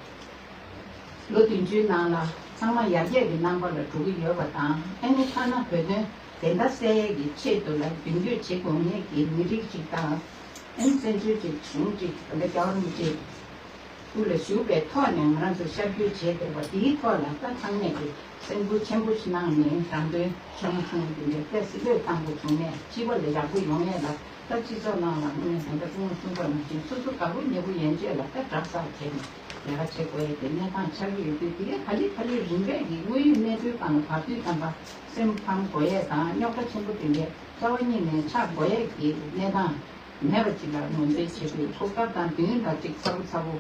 ལོ་བདུན་ཅུའི་ནང་ལ་ཚང་མ་ཡར་རྒྱས་ཀྱི་རྣམ་པ་ལ་འགྲོ་གི་ཡོད་པ་དང་། ཨ་ནི་ཐ་ན་བོད་དོན་བདེན་མཐའ་གསལ་ཡས་ཀྱི་ཆེད་དུ་ལ་མདུན་སྐྱོད་བྱེད་དགོས་ངེས་ཀྱི་མི་རིགས་ཅིག་དང་། ཨ་ནི་བཙན་བྱོལ་ཅིག་གཞུང་ཅིག་ད་ལྟ་རྒྱལ་བ་རིན་པོ་ཆེ་སྐུ་ལ་བཞུགས་པའི་ཐོག་ནས་ང་རང་ཚོ་ཤར་བསྐྱོད་བྱས་བསྡད་པ་དེའི་ཐོག་ལ་ད་ཚང་མས་ཀྱི་སེམས་ཁུར་ཆེན་པོ་ཞིག་གནང་ནས་རང་དོན་ཆུང་ཆུང་འདི་འདྲའི་ཏོག་ཙམ་བློས་བཏང་དགོས་བྱུང་ནས་སྤྱི་པ་ལ་ཡག་པོ་ཡོང་ཡས་ལ་ད་སྤྱི་ཚོགས་ནང་ལ་དངོས་གནས་ད་ལྟ་སྐུ་ངོ་གསུངས་པ་ནང་བཞིན་སོ་སོ་དགའ་པོ་ཉེ་པོ་ཡན་ཆད་ལ་ད་གྲྭ་ས་བྱས་ནས་ལས་ཀ་བྱེད་དགོས་ཡས་དེ་གནས་སྟངས་ཆགས་ཀྱི་ཡོད་དུས་དེ་གས་ག་ལེ་ག་ལེ་རིམ་པས་ཀྱི་དངོས་ཡོད་གནས་ཚུལ་སྒང་ལ་བབས་དུས་ཙམ་པ་སེམས་ཕམ་དགོས་ཡས་དང་རྙོག་དྲ་ཆེན་པོ་དེ་འདྲའི་རྩ་བ་ཉིད་ནས་ཆགས་དགོས་ཡས་ཀྱི་གནས་སྟངས། མེད་པ་ཅིག་ལ་ངོས་འཛིན་བྱེད་དགོས། གོ་སྐབས་དང་མདུན་ལ་ཅིག་ཚ་པོ་ཚ་པོ།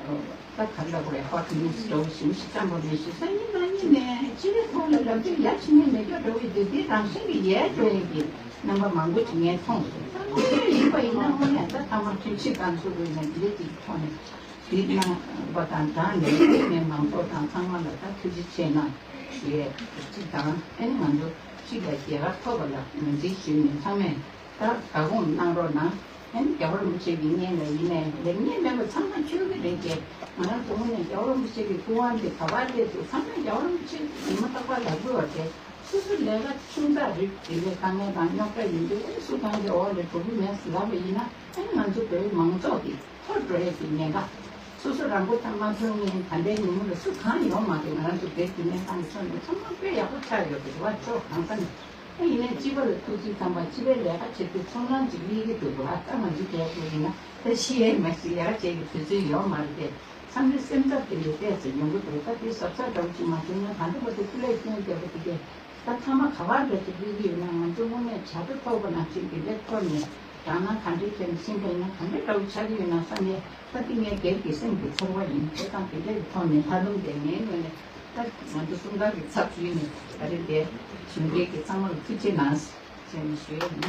ད་ག་རེ་ལབ་དགོས་རེད། ཧོ་ཊི་ནིའུ་སི་འདྲ་བོ་ཞིམ་ཞིག་བསམ་པ་མེད་ཞིག་སང་ཉིན་གནངས་ཉིན་ནས་སྤྱི་པའི་ཐོག་ལ་ལབ་དུས་ཡ་ཕྱི་ཉིན་མེད་སྐྱོ་འདྲ་བོ་ཡིན་དུས་དེ་རང་བཞིན་གྱིས་ཡལ་འགྲོ་ཡས་ཀྱི་རྣམ་པ་མང་པོ་ཅིག་ངས་མཐོང་སོང་། ད་དངོས་ཡོད་ཡིན་པ་ཡིན་ན་དངོས་གནས་ད་ཐ་མ་ཁྲིམས་ཞིབ་ཁང་ཚུགས་དགོས་ནས་དེ་འདྲ་ཅིག་ཐོག་ནས་དེ་གནང་བ་དང་སྦྲགས་ནས་ངས་མང་ཚོགས་དང་ཚང་མ་ལ་ད་ཐུགས་རྗེ་ཆེ་གནང་ཞུ་ཡས་ཅིག་དང་། ཨ་ནི་ང་ཚོ་སྤྱི་ལ་རྒྱལ་ཁ་ཐོབ་པ་ལ་ངོས་འཛིན་ཞུས་ནས་ཚང་མས། ད་བཀའ་དགོངས་གནང་རོགས་གནང་། ཨ་ནི་རྒྱལ་བ་རིན་པོ་ཆེ་གི་བརྙན་ལ་ཡིན་ནའི་རེད། བརྙན་མེད་པ་ཚང་མ་ཆོས་ཀྱི་རེད་ཅེས། ང་རང་ཚོ་དངོས་གནས་རྒྱལ་བ་རིན་པོ་ཆེ་གི་སྐུ་དབང་དེ་ག་པར་སླེབས་འདུག་ཚང་མས་རྒྱལ་བ་རིན་པོ་ཆེ་ཉི་མ་རྟག་པར་ལབ་དགོས་པ་རེད། སོ་སོ་ལས་ཀ་ཆུང་ཙག་རིགས་དེ་འདྲའི་དཀའ་ངལ་དང་རྙོག་དྲ་ཡིན་དུས་ཨེ་སུ་གང་གི་འོག་ལ་འགྲོ་གི་མེད་ཟེར་ལབ་པ་ཡིན་ན་ཨེ་ང་ཚོ་བོད་མང་ཚོགས་ཀྱི་འཐོར་འགྲོ་ཡས་ཀྱི་ཉེན་ཁ། སོ་སོ་རང་མགོ་ཐང་མ་ཐོན་ངེས་ད་ལྟའི་ཉིན་མོ་ལ་སུ་གང་ཡོང་མ་རེད། ང་རང་ཚོ་བོད་ཀྱི་གནས་སྟངས་ཀྱི་ཕྱོགས་ནས་ཚང་མ་དཔེ་ཡག་པོ་ཆགས་ཡོད་རེད་བ། ཕྱོགས་གང་ས་ནས། ཨ་ཡིན་ནའི་སྤྱི་པ་ལ་ཐུག་དུས་ཙམ་པ་སྤྱི་པའི་ལས་ཀ་བྱེད་དུས་ཚོར་སྣང་ཅིག་སླེབས་ཀྱི་འདུག་ག་ད་ང་ཚོ་རྒྱལ་པོ་ཡིན་ན་ད་ཤི་ཡས་མ་ཤི་ལས་ཀ་བྱེད་ཀྱི་དུས་ཚོད་ཡོད་མ་རེད་དེ། ཚང་མའི་སེམས་འཚབ་དེ་ལས་བལྟས་ཚེ་ཡོང་གི་འདུག་ད་དེ་གཟབ་གཟབ་འདྲ་བོ་ཅིག་མ་བྱུང་ན་ག་འདྲ་བ་དེ་སྐུ་ལས་སྐྱོན་བསྡད་པ་དེ་གས། ད་མཐའ་མ་ག་བ་འདྲ་ཅིག་སྤེལ་གི་ཡོད་ན། ང་ཚོ་དངོས་གནས་བྱ་དགའ་ཐོབ་པ་ནང་བཞིན་དེ་འདྲའི་ཐོབ་ནས་དག་སྣང་ག་འདྲའི་བྱས་ནས་ཕྱིན་པ་ཡིན་ན་ག་འདྲ་འདྲ་བོ་ཆགས་ཀྱི་ཡོད་ན་བསམ་ནས། ད་དེ་ངའི་སྒེར་གྱི་སེམས་ཀྱི་ཚོར་བ་ཡིན། དེ་དང་དེ་འདྲའི་ཐོག་ནས་མཐའ་སྡོམ་དེ་ངའི་ངོས་ནས་ད་ང་ཚོ་གསུམ་ཀ་གི་ཚབ་ཞུས་ནས་ད་རེས་དེ་གཞོན་སྐྱེས་ཀྱི་ཚང་མ་ལ་ཐུགས་རྗེ་གནང་ཞེས་ནས་ཞུ་ཡ་ཡིན།